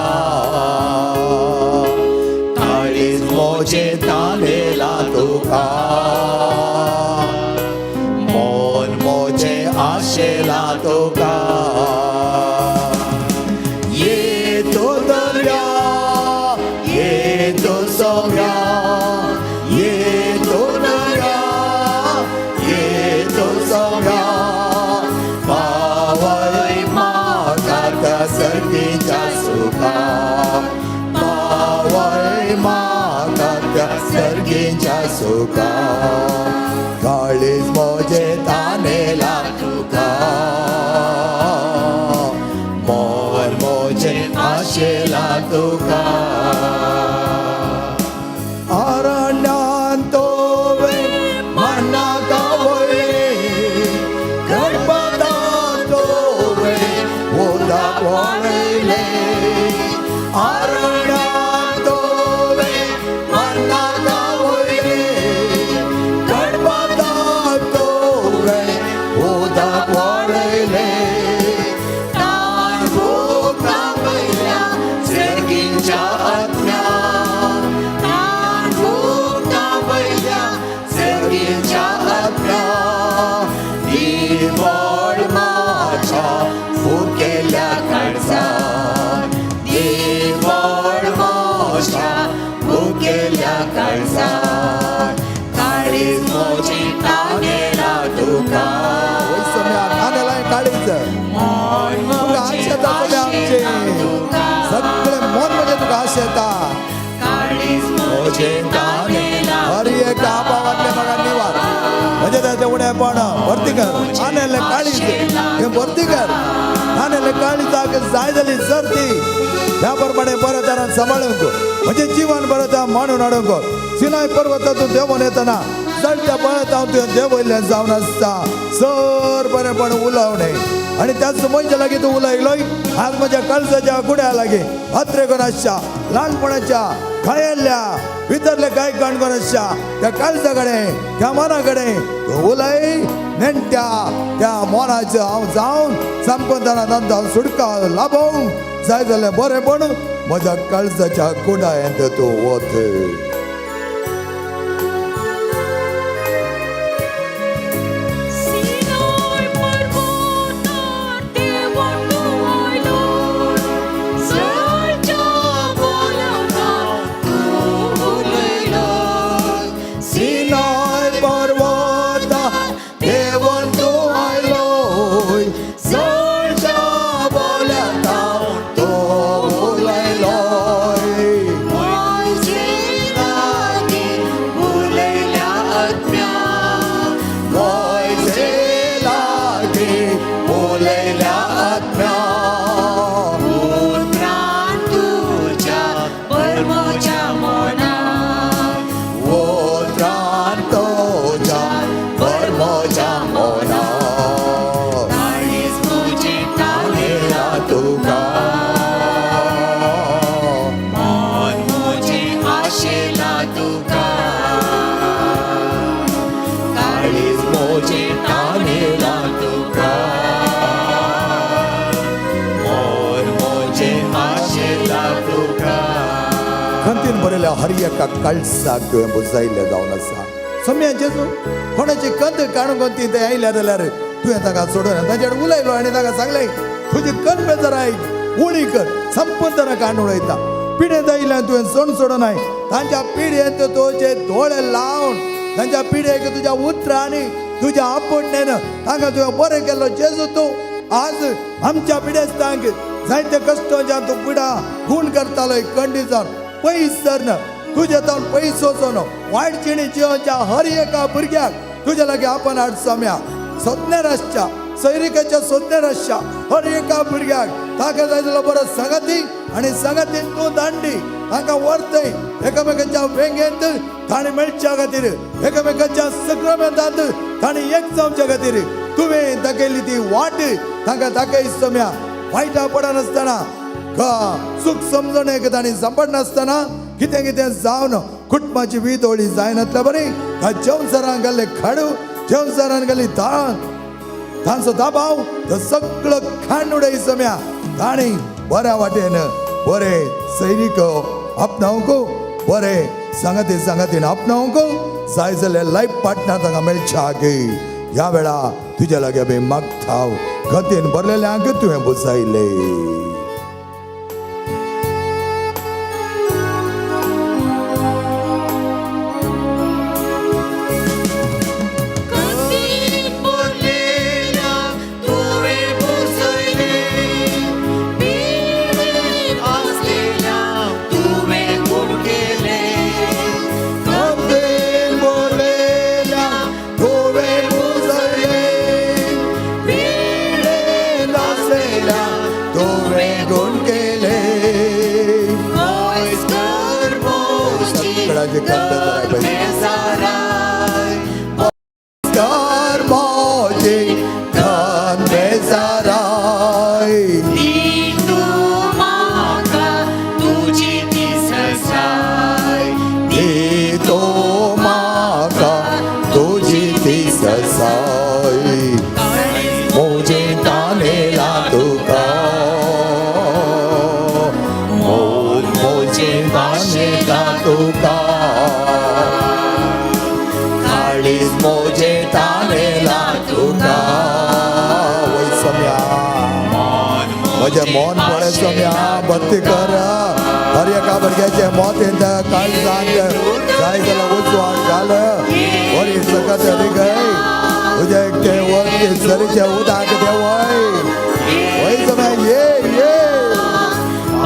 A: काळीज म्हजें तानेलां तुका, मन म्हजें आशेलां तुका. ये तो दर्या, ये तो सोम्या, ये तो दर्या, ये तो सोम्या, पावय म्हाका त्या सर्गीच्या सुखा, पावय म्हाका त्या सर्गीच्या सुखा. काळीज म्हजें तानेलां तुका, मन म्हजें आशेलां तुका. अरण्यांत तुवें मन्ना खावयलें, गणपतांत तुवें उदक वळयलें. अरण्यांत तुवें मन्ना खावयलें, गणपतांत तुवें उदक वळयलें. तान भूक तापयल्या सर्गींच्या आत्म्या, तान भूक तापयल्या सर्गींच्या आत्म्या. निवळ माझ्या फुकेल्या काळजान, निवळ माझ्या फुकेल्या काळजान. काळीज म्हजें तानेलां तुका,
B: वय सम्या, तानेलां काळीज, तुका आशेता सम्या आमचें सगळें मन म्हणजे तुका आशेता.
A: काळीज म्हजें तानेलां
B: हर एक अभावांतले म्हाका निवार, म्हणजे ताचें उणेपण भरती कर. तानेल्लें काळीज हें भरती कर. तानेल्लें काळीजाक जाय जाली सर्ती ह्या प्रमाणे बऱ्या तरान सांबाळूंक, म्हणजे जीवन बरें त्या मांडून हाडूंक. सिनाय पर्वतातून देंवोन येतना चलत्या पळयता हांव तुवें देंवयल्लें जावन आसता सर बरेंपण उलोवणें आनी त्याच मनशा लागीं तूं उलयलोय. आज म्हज्या काळजाच्या गुड्या लागीं अत्रेगोन आसच्या ल्हानपणाच्या घायल्ल्या भितरले कांय काणकोण आसच्या त्या काळजा कडेन, त्या मना कडेन तूं उलय. नेणट्या त्या मोनाचें हांव जावन संपदाना तांचो हांव सुटका लाभोवंक जाय जाल्यार बरेंपण म्हज्या काळजाच्या कुडायेंत तूं वत.
A: सिनोय पर्वतार देंवन तूं आयलो, जळच्या बोलांत तूं उलयलो.
B: सिनाय पर्वता देवन तूं आयलो, जळच्या बोल्याता तूं उलयलो.
A: मोयजे लागीं उलयल्या आत्म्या,
B: मोयजे लागीं उलयल्या आत्म्या,
A: उतरान तुज्या परमोच्या मना,
B: उतरान तुज्या परमोच्या मना,
A: ताणेच म्हजें तानेला
B: तुका,
A: मन म्हजें आशेला तुका, काळीज म्हजें तानेला तुका, मन म्हजें आशेला तुका.
B: खंतीन बरयल्या हर एका काळसाक तुवें बुजायल्लें जावन आसा. सम्या जेजू, कोणाची कंद काडून ती थंय आयल्या जाल्यार तुवें ताका सोडून तांचे कडेन उलयलो आनी ताका सांगलें, तुजी कंद बेजाराय उणी कर, संपतना काडून उडयता. पिडेंत आयिल्ल्यान तुवें सोण सोडूनाय, तांच्या पिडयेंत तुजे दोळे लावन तांच्या पिडयेक तुज्या उतरांनी तुज्या आपोडणेन तांकां तुवें बरें केल्लो. जेजू, तूं आज आमच्या पिडेस्तांक जायते कश्टांच्या तूं पिडा गुण करतालो, कंडी जावन पयस सरन तुजे तावन पयस वचोन वायट जिणी जिवनच्या हर एका भुरग्याक तुज्या लागीं आपण हाड. सम्या सोदनेर आसच्या सैरिकाच्या सोदनेर आसच्या हर एका भुरग्याक ताका जाय जाल्यार बरो सांगाती आनी सांगातीन तूं दांडी तांकां व्हरतय एकामेकांच्या वेंगेंत ताणें मेळच्या खातीर, एकामेकांच्या सक्रामेंतांत ताणें एक जावच्या खातीर तुवें दाखयली ती वाट तांकां दाखय. सम्या वायटा पडनासतना, चूक समजणेक तांणी सांपडनासतना, कितें कितें जावन कुटुंबाची विदोळी जायनातल्या बरी ह्या जेवणसरान घाल्ले खाडू, जेवणसरान घाल्ली दाळ, तांचो दबाव तो सगळो खाण उडय. सम्या तांणी बऱ्या वाटेन बरे सैनीक आपणावंक, बरे सांगाती सांगातीन आपणावंक जाय जाल्यार लायफ पार्टनर तांकां मेळच्या. ह्या वेळा तुज्या लागीं आमी मागता, खंतीन भरलेल्यांक तुवें बुजायले.
A: कंदील भरलेल्या तुवें पुसयलें, पिडेन आसलेल्या तुवें गुण केलें.
B: खंतीन भरलेल्या तुवें बुजयलें, पिडेन आसलेल्या तुवें गुण केले.
A: मोयस कर मोची
B: सगळ्याचे कंद जाय पळय.
A: बेजाराय,
B: कर मोजी धन बेजाराय,
A: दी तूं म्हाका तुजी ती ससाय,
B: दी तूं म्हाका तुजी ती ससाय, मोजे तानेला तुका, मोर मोजे तानेला तुका, काळीज मोजे तानेला तुका. वय सम्या, म्हजें मन पळय सम्या, भक्ती कर. हर एका भुरग्याचें मत येता काळजांत जाय जाल्यार उजवाड घाल, बरी सकत गय तुजें एकटें वत सरीचें उदक देंवय. वय सम्या, ये ये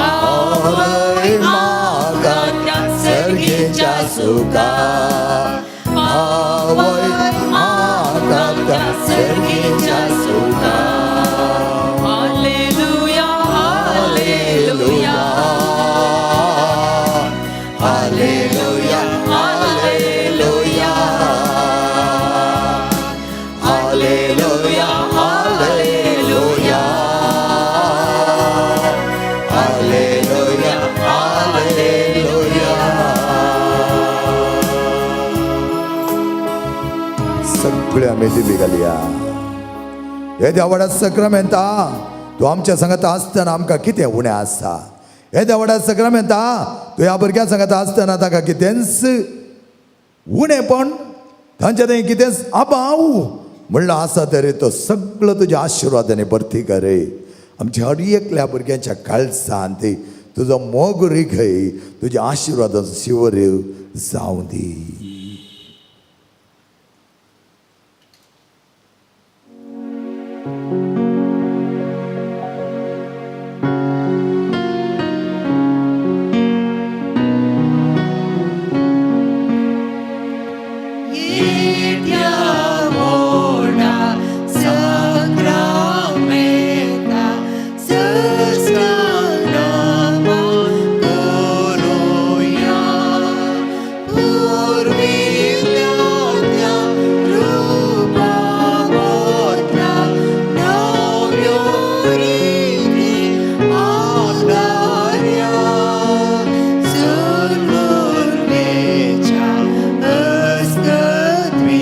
B: आवय म्हाका सर्गीच्या सुखा, आवय म्हाका त्या सर्गीच्या सुखा.
A: Hallelujah, hallelujah,
B: hallelujah, hallelujah, hallelujah, hallelujah, hallelujah, hallelujah. आमी दिमी घालया. येद्या व्हडा सक्रामेंता तूं आमच्या सांगात आसतना आमकां कितें उणें आसा. येद्या व्हडा सक्रामेंता तूं ह्या भुरग्यां सांगात आसतना तांकां कितेंच उणेपण, तांच्या थंय कितेंच अभाव म्हणलो आसा तरी तो सगळो तुज्या आशिर्वादांनी भरती करे. आमच्या हर एकल्या भुरग्यांच्या काळजान ती तुजो मोग रिघय, तुज्या आशिर्वादाचो शिवर जावं दी.
A: येद्या व्हडा सक्रामेंता सस्तांग नमन करुया. पुर्विल्ल्या त्या रुपा बदला नव्यो रिती आदार्या. सलुर्वेच्या अस्तित्विश्व्या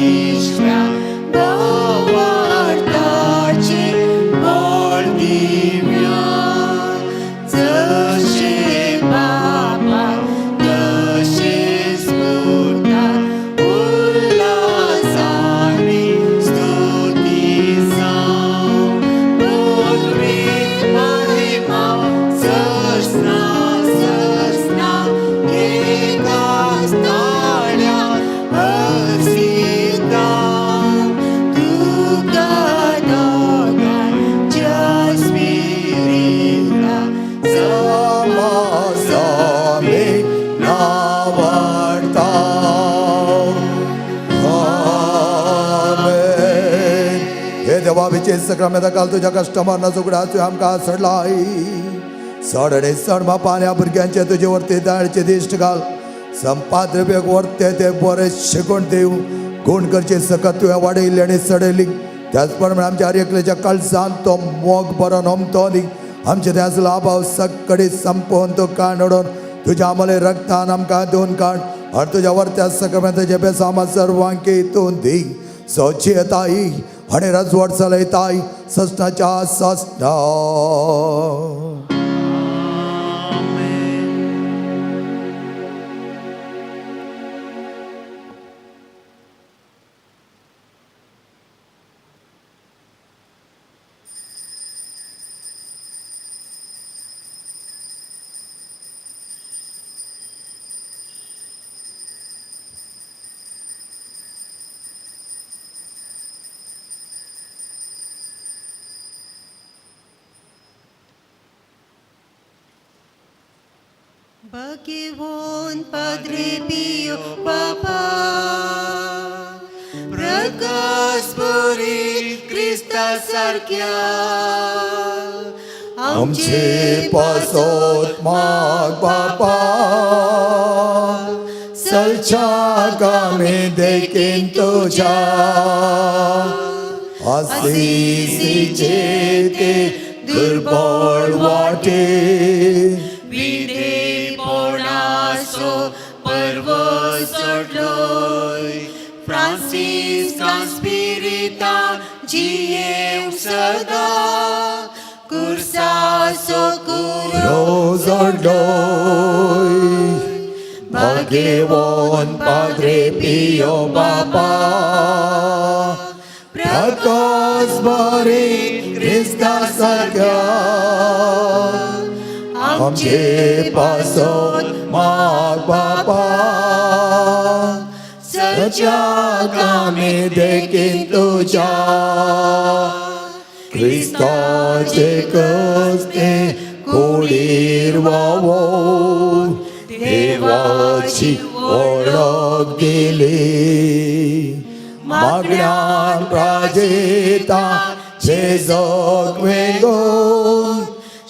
A: भावार्थाचें बळ दिव्या. जशें बापाक तशेंच पुताक उल्हासांनी स्तुती जावं. पवित्र महिमा सस्ना सस्ना एकाच ताळ्यान हर्षिता. तुका दोगांच्या स्पिरिता
B: सामी नावडता. आमेन. हे देवा विचे सक्रामेंता काल तुज्या कस्टमर उगडास तुवें आमकां सडलाय. सड आनी सड बापा ह्या भुरग्यांचे तुजे वरती दाळचे दिश्ट घाल. संपाद्रव्यक वरते ते बरे शिकून दिवं. गुण करचे सकत तुवें वाडयली आनी सडयली. त्याच प्रमाणे आमच्या हर एकल्याच्या काळजान तो मोग बरो नमतो न्ही. आमचे त्याच लाभाव सगळी संपोवन तो काण उडोवन तुज्या आमले रक्तान आमकां दोन काड. आनी तुज्या वरत्या सक्रामेंताचे बेसामा सर्वांकी तूं दी. सोची येताय आनी रजवट चलयताय ससनाच्या ससना.
A: Bagivon Padre Pio Papa, Prakash पुरी क्रिस्ता सारक्या
B: आमचे पासत माग बापा, सलच्या कामी देखीन तुझ्या. आसिसीचे ते दुर्बळ वाटे
A: विधेपणाचो पर्व सोडलोय. फ्रांसिस्कान स्पिरिता जियेवंक सदा कुर्साचो कुरो
B: रोजडोय. भाग्यवान पाद्रे पियो बापा, प्रकाश बरी क्रिस्ता सारक्या आमचे पासत माग बापा, सच्या कामी देखीन तुझ्या. क्रिस्ताचे कस्ते कुडीर वावोवन देवाची वळख दिली. मागण्यान प्राजेता जग वेगोवन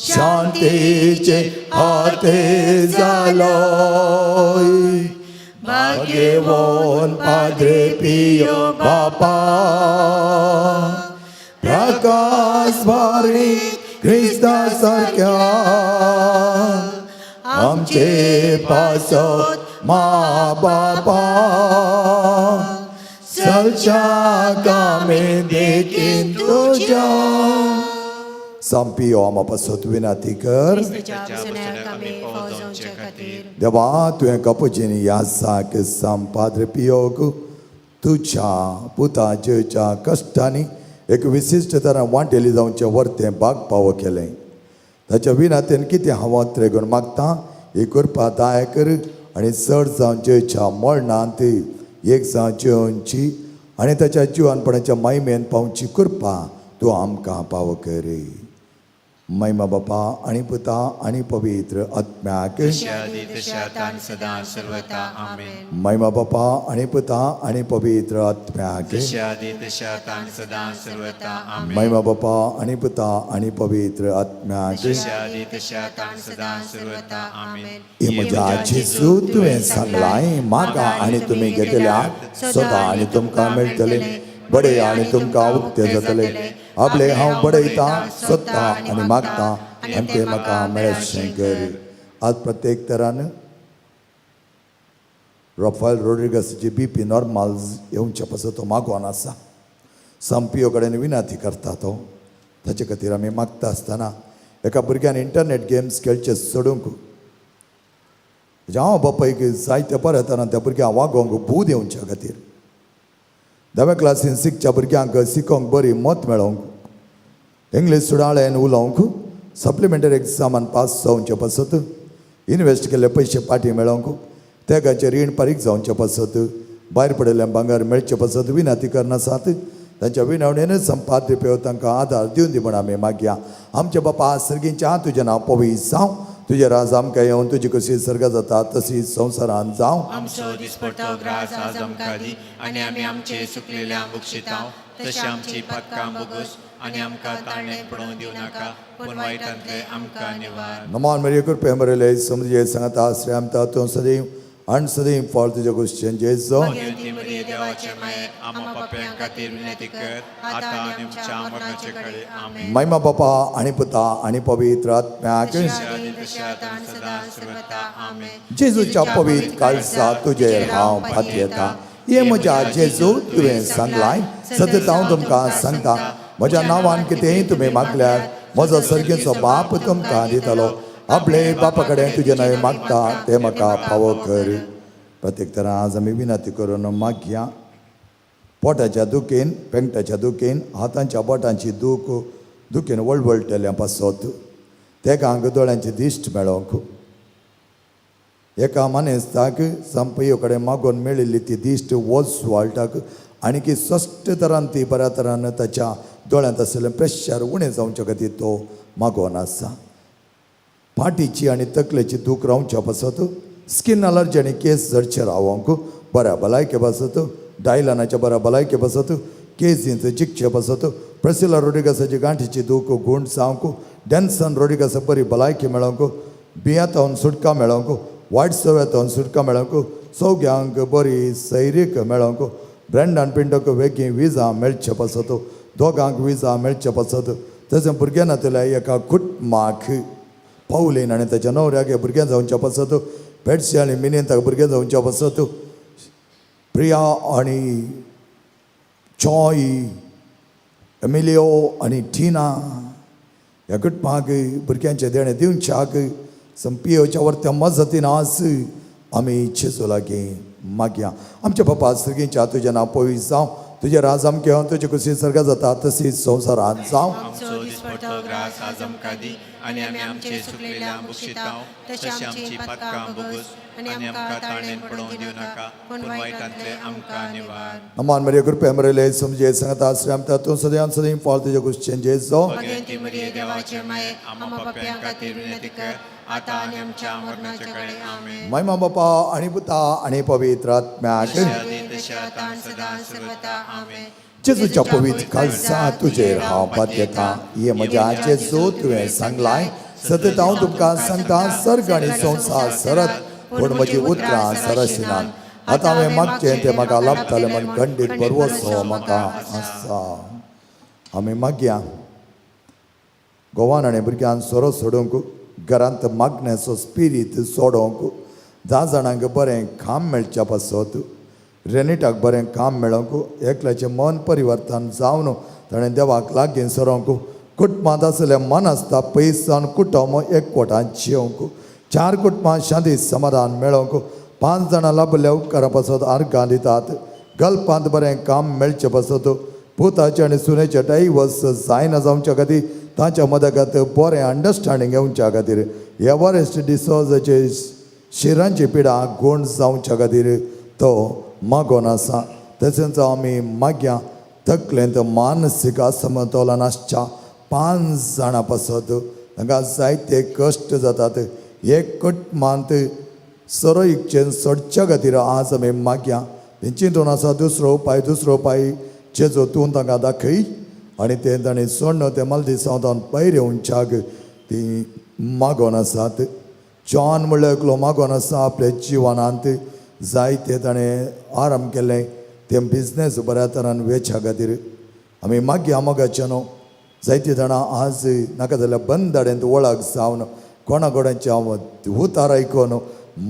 B: शांतीचे हाते जालोय. भाग्यवान पाद्रे पियो बापा, प्रकाश भारी क्रिस्ता सारक्या आमचे पासत मा बापा, चलच्या कामे देखीन तुज्या संपियो आमा पासत विनाती कर.
A: क्रिस्तच्या बसण्याक आमी फावो जावचे खातीर.
B: देवा, तुवें कपुचीन यासाक संपाद्र पियोग तुज्या पुता जेच्या कश्टांनी एक विशिश्ट तरा वांटेली जावचें वर्तें बाग पावो केलें. ताच्या विनातेन कितें हांव त्रेगून मागता ही कृपा दाय कर आनी चड जावन जेच्या मरणांत एक जावन जेवची आनी ताच्या जिवानपणाच्या महिमेन पावची कृपा तूं आमकां पावो कर. महिमा बापा आनी पुता आनी पवित्र आत्म्याक.
C: जशे आदी तशे आतां आनी सदां सर्वता. आमेन.
B: महिमा बापा आनी पुता आनी पवित्र आत्म्याक.
C: जशे आदी तशे आतां आनी सदां सर्वता. आमेन.
B: महिमा बापा आनी पुता आनी पवित्र आत्म्याक.
C: जशे आदी तशे आतां आनी सदां सर्वता. आमेन.
B: हे म्हज्या जेजू, तुवें सांगलाय, मागा आनी तुमी घेतल्या, सोदा आनी तुमकां मेळटले, बडय आनी तुमकां उक्ते जातले. आपले हांव बडयतां, सोदतां आनी मागतां आनी तें म्हाका मेळशें कर. आज प्रत्येक तरान रफायल रोड्रिगसाची बी पी नॉर्मल येवचे पासत तो मागोन आसा. संपियो कडेन विनंती करता तो. ताचे खातीर आमी मागता आसतना एका भुरग्यान इंटरनेट गेम्स खेळचे सोडूंक हांव बापायक जायते बऱ्या तरान त्या भुरग्यांक वागोवंक बूद येवच्या खातीर, धाव्या क्लासीन शिकच्या भुरग्यांक शिकोवंक बरी मत मेळोवंक, इंग्लीश सुडाळ्यान उलोवंक, सप्लिमेंटरी एग्जामान पास जावचे पासत, इनवेस्ट केल्ले पयशे पाटी मेळोवंक, तेगाचें रीण फारीक जावचे पासत, भायर पडिल्लें भांगर मेळचे पासत विनंती करनासात. तांच्या विनवणेनच संपाद पेव तांकां आदार दिवन दी म्हण आमी मागया. आमच्या बापा सर्गींच्या, तुजें नांव पवित्र जावं, तुजें राज आमकां येवन, तुजी कशी सर्ग जाता तशी संवसारांत जावं.
C: आमचो दिसपडतो ग्रास आज आमकां दी आनी आमी आमचे सुकलेल्या बक्षितांव तशें आमची पातकां बोगस आनी आमकां ताणें पडोवंक दिवं नाका, पूण वायटांतले आमकां निवार.
B: नमान मेरे कृपे मरेले समजे सांगता आश्रय तूं सदैव आनी सदैव फळ तुज्या क्रिश्चन जेजो.
C: भगवती मरिये, देवाचे माये, आमा पापयां खातीर विनंती कर, आतां आनी आमच्या मरणाचे कडे. आमेन.
B: महिमा बापा आनी पुता आनी पवित्र आत्म्याक.
C: जशे आदी तशे आतां आनी सदां सर्वता. आमेन.
B: जेजूच्या पवित्र काळजा तुजेर हांव पातयेता. हे म्हज्या जेजू, तुवें सांगलाय, सतत हांव तुमकां सांगता, म्हज्या नांवान कितेंय तुमी मागल्यार म्हजो सर्गेचो बाप तुमकां दितलो. आपले बापा कडेन तुजें नांव मागता तें म्हाका फावो कर. प्रत्येक तरा आज आमी विनंती करून मागया. पोटाच्या दुखीन, पेंगटाच्या दुखीन, हातांच्या बोटांची दूख दुखीन वळवळटल्या पासत, तेगांक दोळ्यांची दिश्ट मेळोवंक, एका मानेस्ताक संपयो कडेन मागून मेळिल्ली ती दिश्ट वच वाळटाक आनी की स्पश्ट तरान ती बऱ्या तरान ताच्या दोळ्यांत आशिल्लें प्रेशर उणें जावचे खातीर तो मागोन आसा. फाटीची आनी तकलेची दूख रावच्या पासत, स्कीन अलर्जी आनी केस झडचे रावोंक, बऱ्या भलायके पासत, डायलनाच्या बऱ्या भलायके पासत, केजींत जिखचे पासत, प्रसिला रोडिगासाची गांठीची दूख गूण जावंक, डॅन्सन रोडिगासा बरी भलायकी मेळोवंक, बियांतावन सुटका मेळोवंक, वायट सव्यातावन सुटका मेळोवंक, सौग्यांक बरी सैरीक मेळोवंक, ब्रँडन पिंटोक वेगीं विजा मेळचे पासत, दोगांक विजा मेळचे पासत, तशें भुरग्यां नातल्या एका कुटुंबाक, पावलीन आनी ताच्या न्हवऱ्याक हे भुरगें जावच्या पासत, पेडशी आनी मिनीन ताका भुरगें जावच्या पासत, प्रिया आनी चॉय, एमिलियो आनी टिना ह्या कुटुंबाक भुरग्यांचें देणें दिवच्याक संपियोच्या वर्त्या मजतीन आज आमी जेजू लागीं मागया. आमच्या बापा सर्गींच्या, तुजें नांव पवित्र जावं, तुजें राज आमकां येवन, तुजी खुशी सर्गा जाता तशी संवसारांत जावं.
C: आमचो दिसपडतो ग्रास आज आमकां दी आनी आमी आमचे सुकलेल्या बक्षितांव तशें आमची पातकां बोगस आनी आमकां ताणें पडोवंक दिवं नाका, पूण वायटांतले आमकां निवार.
B: नमान मरिया, कृपे मरेले समजे सांगता आश्रय तूं सदैव सदैव फळ तुज्या क्रिश्चन जेजो.
C: भगवती मरिये, देवाचे माये, आमा पापयां खातीर विनंती कर, आतां आनी आमच्या मरणाचे कडे. आमेन.
B: महिमा बापा आनी पुता आनी पवित्र आत्म्याक.
C: जशे आदी तशे आतां आनी सदां सर्वता. आमेन.
B: जेजूच्या पवित्र काळजा तुजेर हांव पातयेता. हे म्हज्या जेजू, तुवें सांगलाय, सतत हांव तुमकां सांगता, सर्ग आनी संवसार सरत पूण म्हजी उतरां सरशिनात. आतां हांवें मागचें तें म्हाका लाभतलें म्हण खंडीत बरवसो म्हाका आसा. आमी मागया. गोवान आनी भुरग्यांक सोरो सोडूंक, घरांत मागण्याचो स्पिरीत सोडोवंक, 10 जाणांक बरें काम मेळच्या पासत. रेनिटाक बरें काम मेळोंक, एकल्याचें मन परिवर्तन जावन ताणें देवाक लागीं सरोंक, कुटुंबांत आसलें मन आसता पयस जावन कुटुंब एकवटान जियोंक, 4 कुटुंबां शांती समाधान मेळोंक, 5 जाणां लाभल्या उपकारा पासत आर्गां दितात, गल्पांत बरें काम मेळचें पासत, पुताचें आनी सुनेचें डायवर्स जायना जावच्या खातीर तांच्या मदगत बरें अंडरस्टँडींग येवच्या खातीर, एवरेस्ट डिसोजाचे शिरांची पिडा गूण जावच्या खातीर तो मागोन आसा. तशेंच आमी मागया तकलेंत मानसीक असमतोलन आसच्या 5 जाणां पासत तांकां जायते कश्ट जातात. एक कुटुंबांत सरोईकचें सोडच्या खातीर आज आमी मागया तेंची चिंतून आसा दुसरो उपाय, दुसरो उपाय जेजो तूं तांकां दाखय आनी तें ताणें सोडण तें मालदी सावतान भायर येवच्याक ती मागोन आसात. जॉन म्हणल्यार एकलो मागोन आसा आपल्या जिवनांत जायते ताणें आराम केलें तें बिजनेस बऱ्या तरान वेच्या खातीर आमी मागया मोगाचें न्हू. जायते जाणां आज नाका जाल्यार बंदडेंत वळख जावन कोणा कोणाचें हांव उतार आयकून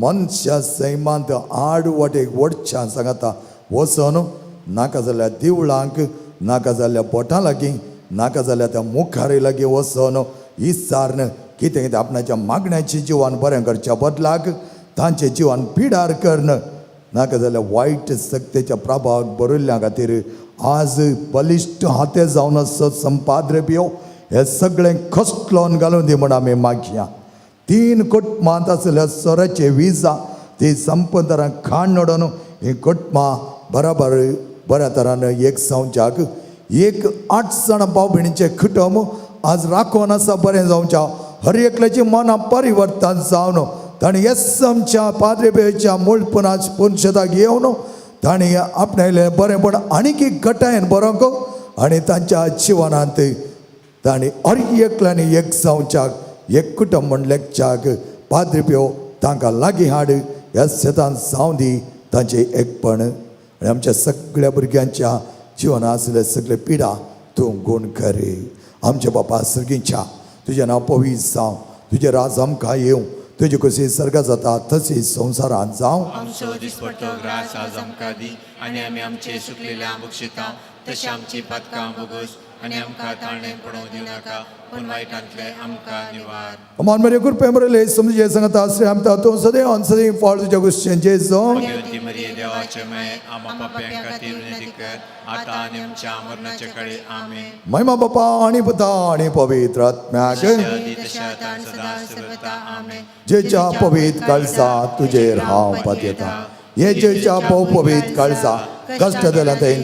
B: मनशा सैमांत आड वाटेक वडच्या सांगता वचोन नाका जाल्यार दिवळांक, नाका जाल्यार बोटां लागीं, नाका जाल्यार त्या मुखारी लागीं वचोन इसार्न कितें कितें आपणाच्या मागण्याचें जिवन बरें करच्या बदलाक तांचें जिवन पिडार करून नाका जाल्यार वायट शक्तेच्या प्रभावाक बरयल्ल्या खातीर आज बलिश्ट हाते जावन आसत संपाद्रे पियो हे सगळें खसलोन घालून दी म्हण आमी मागया. 3 कुटुंबांत आसल्या सोऱ्याचे विजा ती संपदरां खाण नडोन ही कुटुंबां बराबर बऱ्या तरान एक जावच्याक एक 8 जाणां भाव भयणीचें कुटुंब आज राखोन आसा बरें जावच्या, हर एकल्याची मनां परिवर्तन जावन ताणें येस आमच्या पाद्रेबेच्या मूळपणा पुनशेताक येवन ताणें आपणायलें बरेंपण आनीक एक घटायेन बरोवंक आनी तांच्या जिवनांत ताणें हर एकल्यानी एक जावच्याक एक कुटुंब म्हण लेखच्याक पाद्रिप्यो तांकां लागीं हाड ह्या शेतान जावं दी तांचें एकपण आनी आमच्या सगळ्या भुरग्यांच्या जिवनांत आसले सगळे पिडा तूं गूण कर. आमच्या बापा सर्गीच्या तुजें नांव पवित्र जावं, तुजें राज आमकां येवं, तुजी कशी सर्गां जाता तशी संवसारांत जावं.
C: आमचो दिसपट्टो ग्रास आज आमकां दी आनी आमी आमचे सुकलेल्या बक्षिता तशें आमची पातकां भोगोस आनी आमकां ताळणें पडोवंक दिवं नाका पूण वायटांतले आमकां निवार.
B: अमान मरे कृपे मरले समजे सांगता श्री आमता तूं सदैव सदैव फळ तुज्या गुश्चें जेजो.
C: भगवंती मरिये देवाचे माये आमा पाप्यां खातीर विनंती कर आतां आनी आमच्या मरणाच्या काळी. आमेन.
B: महिमा बापा आनी पुता आनी पवित्र आत्म्याक.
C: जशें आदी तशें आतां आनी सदां सर्वथा. आमेन.
B: जेच्या पवित्र काळजा तुजेर हांव पातयेता, हे जेच्या भोव पवित्र काळजा कश्ट दिला थंय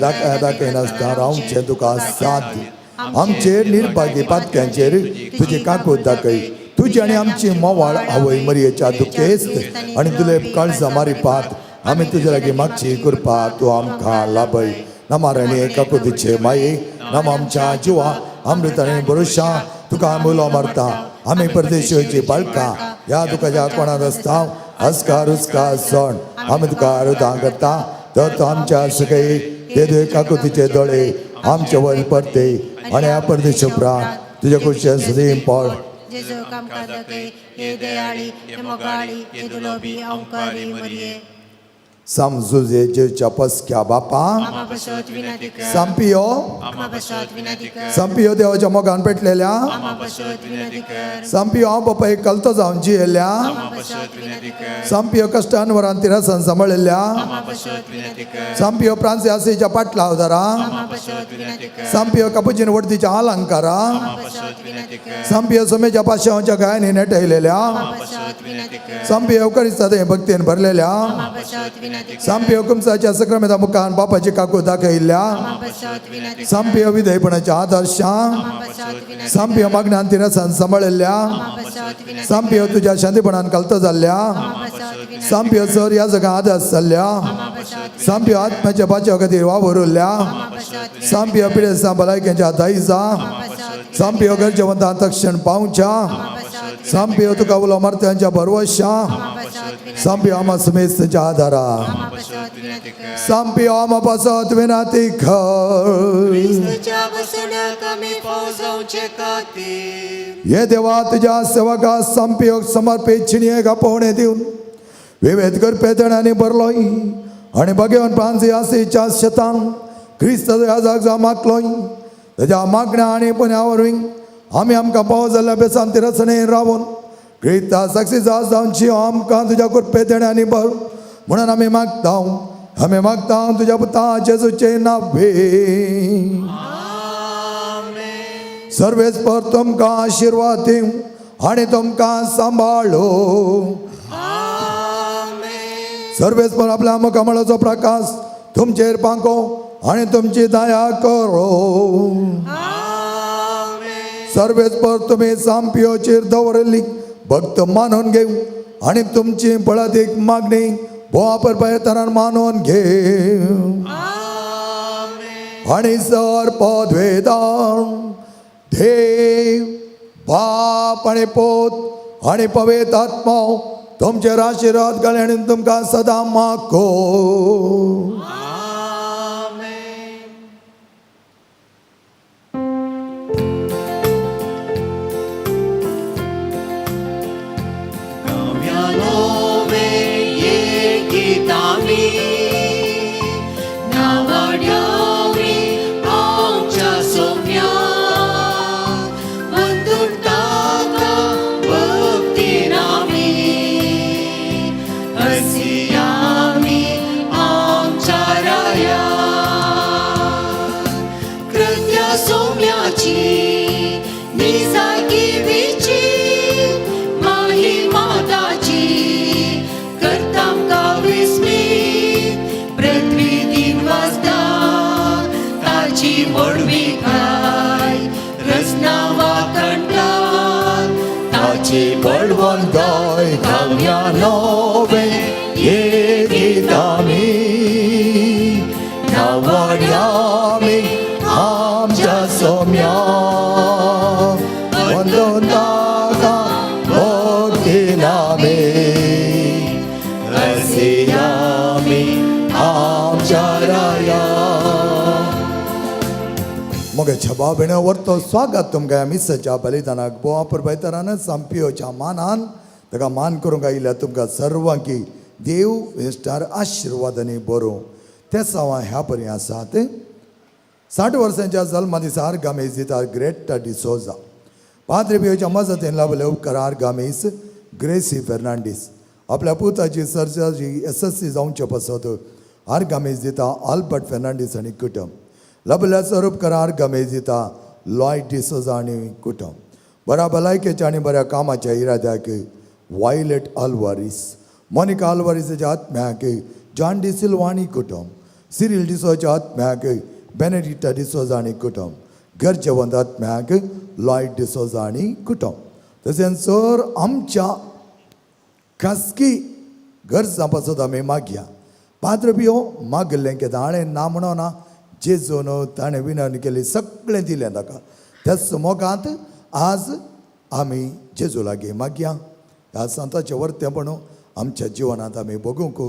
B: दाखयनासतना रावचें तुका साथ दी. आमचेर निर्भागी पातक्यांचेर तुजी काकूत दाखय, तुजी आनी आमची मोवाळ आवय मरयेच्या दुखेस्त आनी तुले काळजा मारी पात आमी तुजे लागीं मागची कृपा तूं आमकां लाभय. नमारणी काकुतीचे माये नम आमच्या जिवा अमृत आनी भरोशा तुका आमी उलो मारता, आमी परदेशीची बाळकां ह्या तुकाच्या कोणाक आसता हसकार हुसकार सण आमी तुका रुदां करता, तर तूं आमच्या सकय ते दुय काकुतीचे दोळे आमचे वयर परते आनी ह्या परदेश उपरांत तुज्या कुशें सदीं पळ.
A: जेजू आमकां दाखय हे दयाळी, हे मोगाळी, हे दुलोबी ओंकारी मरिये.
B: समजुजे जेच्या पसक्या बापा
A: आमा बसत विनंती कर.
B: संपियो
A: आमा बसत विनंती कर.
B: संपियो देवाच्या मोगान पेटलेल्या
A: आमा बसत विनंती कर.
B: संपियो हांव बापा एक कलतो जावन जियेल्या
A: आमा बसत विनंती कर.
B: संपियो कश्टान वरान तिरासान सांबाळिल्ल्या
A: आमा बसत विनंती कर.
B: संपियो प्रांसी आसेच्या पाटला अवतारा
A: आमा बसत विनंती कर.
B: संपियो कपुचीन वडतीच्या अलंकारा
A: आमा बसत विनंती कर.
B: संपियो सोमेच्या पाशांच्या गायनी नेटयलेल्या
A: आमा बसत विनंती कर.
B: संपियो करिस्ता भक्तीन भरलेल्या
A: आमा बसत विनंती कर.
B: संपियो कुमसाच्या सक्रमेता मुखान बापाची काकू दाखयल्ल्या
A: आमा बसत विनंती कर.
B: संपियो विधेयपणाच्या आदर्शा
A: आमा बसत विनंती
B: संपियो मागण्यान तिरसान सांबाळिल्ल्या
A: आमा बसत विनंती
B: संपियो तुज्या शांतीपणान कलतो जाल्ल्या
A: आमा बसत विनंती
B: संपियो सर ह्या जगा आदर्श जाल्ल्या
A: आमा बसत
B: संपियो आत्म्याच्या बाच्या खातीर वावरुल्ल्या
A: आमा बसत
B: संपियो पिडेस्तां भलायकेच्या दायजा
A: आमा बसत
B: संपियो गरजेवंतां तक्षण पावच्या
A: आमा बसत
B: संपियो तुका उलो मारत्यांच्या भरवशा
A: आमा बसत विनंती
B: संपियो आमा सुमेस्ताच्या आधारा
A: आमा बसत विनंती कर.
B: संपियो आमा पासत विनंती कर.
C: क्रिस्तच्या वसण्याक आमी फाव जावचे खातीर
B: हे देवा तुज्या सेवका संपियोग समर्पित छिणयेक आपोवणें दिवन विवेद करपे तणांनी भरलोय आनी भगवान प्रांसी आसीच्या शेतान क्रिस्त याजाक जावं मागलोय ताच्या मागण्या आनी पुण्या वरवीं आमी आमकां पावो जाल्ल्या बेसांती रचणे रावून क्रिस्ता साक्षी जावची आमकां तुज्या कृपे देणे आनी बर म्हणून आमी मागता, आमी मागता तुज्या पुता जेजूचे नावे. सर्वेस्पर तुमकां आशिर्वाद दिवं आनी तुमकां सांबाळो. सर्वेस्पर आपल्या मुखामळाचो प्रकाश तुमचेर पांको आनी तुमची दया करो. सर्वेस्पर तुमी सामपियोचेर दवरिल्ली भक्त मानून घेवं आनी तुमची बळादीक मागणी भोवा परतरान मानून घेवं. आनी सर पदवेदान देव बाप आनी पोत आनी पवित्र आत्मो तुमचेर आशिर्वाद घाले आनी तुमकां सदां मागो.
C: गाव्यालोवे ये गीतामी नावाड्यावी आमच्या सोम्या वंदून ताका भक्तीनामी हसियामी आमच्या राया. कृत्या सोम्याची निजागिवीची महिमा ताची करतामका विस्मीत. पृथ्वी दिन वाजता ताची व्हडविकाय रचना वाखणटात ताची
B: बळवंताय. गावया नवे ये गीतामी नावाड्यामी आमच्या सोम्या वंदून ताका भक्तीनामी हसियामी आमच्या राया. मग भाव वरतो स्वागत तुमकां मिसाच्या बलिदानाक. बोवा परबयतरान संपियोच्या मानान ताका मान करूंक आयिल्ल्या तुमकां सर्वांकी देव इश्टार आशिर्वादांनी बरोवं. ते सवां ह्या परी आसात. 60 वर्सांच्या जल्मा दिसा आर्गामेज दिता ग्रेटा डिसोजा. पाद्रे पियोच्या मजतीन लाभले उपकार आर्गामेज ग्रेसी फेर्नांडीस. आपल्या पुताची सर्जरी येसस्वी जावचे पासत आर्गामेज दिता आल्बर्ट फेर्नांडीस आनी कुटुंब. लाभल्या स्वरूप आर्गामेज दिता लॉयड डिसोजा आनी कुटुंब. बऱ्या भलायकेच्या आनी बऱ्या कामाच्या इराद्याक वायलेट आल्वारीस. मोनिका आल्वारीसाच्या आत्म्याक जॉन डिसिल्वा आनी कुटुंब. सिरील डिसोच्या आत्म्याक बेनेडिक्टा डिसोजा आनी कुटुंब. गरजेवंत आत्म्याक लॉयड डिसोजा आनी कुटुंब. तशेंच सर आमच्या खासगी गरजां पासत आमी मागया. पाद्र पियो मागलें की ताणें ना म्हणोना. जेजून ताणें विनवणी केली, सगळें दिलें ताका. त्याच मोगांत आज आमी जेजू लागीं मागया. ह्या सांताचें वर्तेपण आमच्या जिवनांत आमी भोगूंक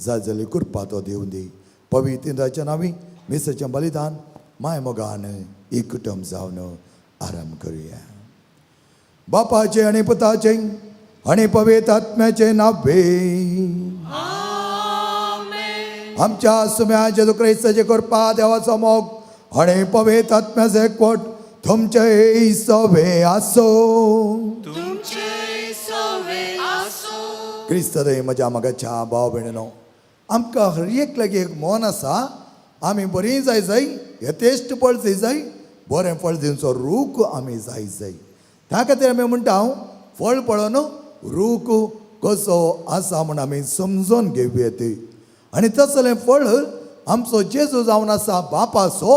B: जाय जाल्यार कृपा तो दिवं दी. पवित्र नांवी मिसाचें बलिदान माय मोगान एक कुटुंब जावन आराम करुया. बापाचे आनी पुताचे आनी पवित्र आत्म्याचे नावे. आमच्या सुम्या जेजू क्रिस्ताचे कृपा, देवाचो मोग आनी पवित्र आत्म्याचे एकवट तुमचे सवे आसो.
C: तुमचे सवे आसो.
B: क्रिस्त म्हज्या मागाच्या भाव भयणीनो, आमकां हर एक लागीं एक मन आसा. आमी बरीं जाय जाय, यथेश्ट फळ दी जाय, बरें फळ दिवचो रूख आमी जाय जाय. त्या खातीर आमी म्हणटा हांव फळ पळोवन रूख कसो आसा म्हूण आमी समजून घेवया ती. आनी तसलें फळ आमचो जेजू जावन आसा बापाचो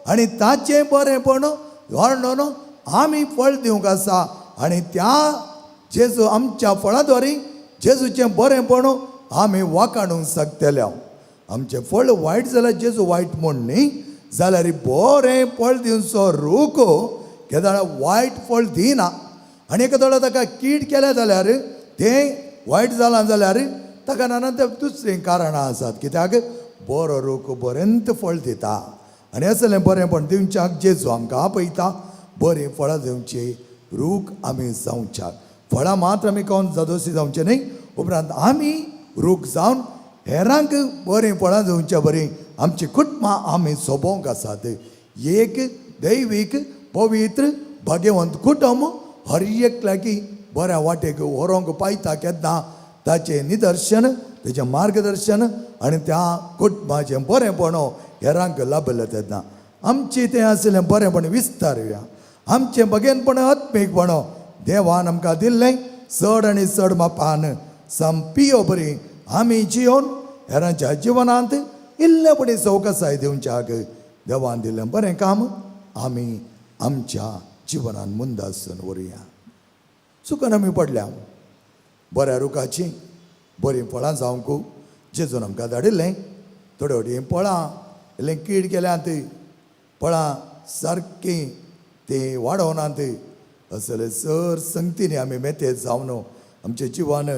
B: आनी ताचें बरेंपण वर्णन आमी फळ दिवंक आसा. आनी त्या जेजू आमच्या फळा द्वारे जेजूचें बरेंपण आमी वाखाणूंक शकतले. आमचें फळ वायट जाल्यार जेजू वायट म्हूण न्ही, जाल्यार बरें फळ दिवचो रूख केदाळा वायट फळ दिना. आनी एका ताका कीड केल्या जाल्यार तें वायट जालां जाल्यार ताका ना ते दुसरीं कारणां आसात. कित्याक बरो रूख बरेंच फळ दिता आनी असलें बरेंपण दिवच्याक जेजू आमकां आपयता. बरीं फळां दिवची रूख आमी जावच्याक. फळां मात्र आमी खावन जादोसी जावचें न्ही, उपरांत आमी रूख जावन हेरांक बरीं फळां जावच्या बरीं आमची कुटुंबां आमी सोबोवंक आसात. एक दैवीक पवित्र भाग्यवंत कुटुंब हर एक लागीं बऱ्या वाटेक व्हरोंक पायता केन्ना ताचें निदर्शन, ताचें मार्गदर्शन आनी त्या कुटुंबाचें बरेंपण हेरांक लाभलें तेन्ना आमचें तें आशिल्लें बरेंपण विस्तारुया. आमचें बगेनपण आत्मीकपण देवान आमकां दिल्लें चड आनी चड मापान संपियो बरी आमी जियोन हेरांच्या जिवनांत इल्ले बरी सवकासाय दिवच्याक देवान दिल्लें बरें काम आमी आमच्या जिवनान मुंदासून व्हरुया. चुकून आमी पडल्या बऱ्या रुखाची बरीं फळां जावंक जेजून आमकां धाडिल्लें. थोडे फावटी फळां इल्लें कीड केल्यात, फळां सारकीं तीं वाडोवनात, असले सर संगतीनी आमी मेते जावन आमचें जिवन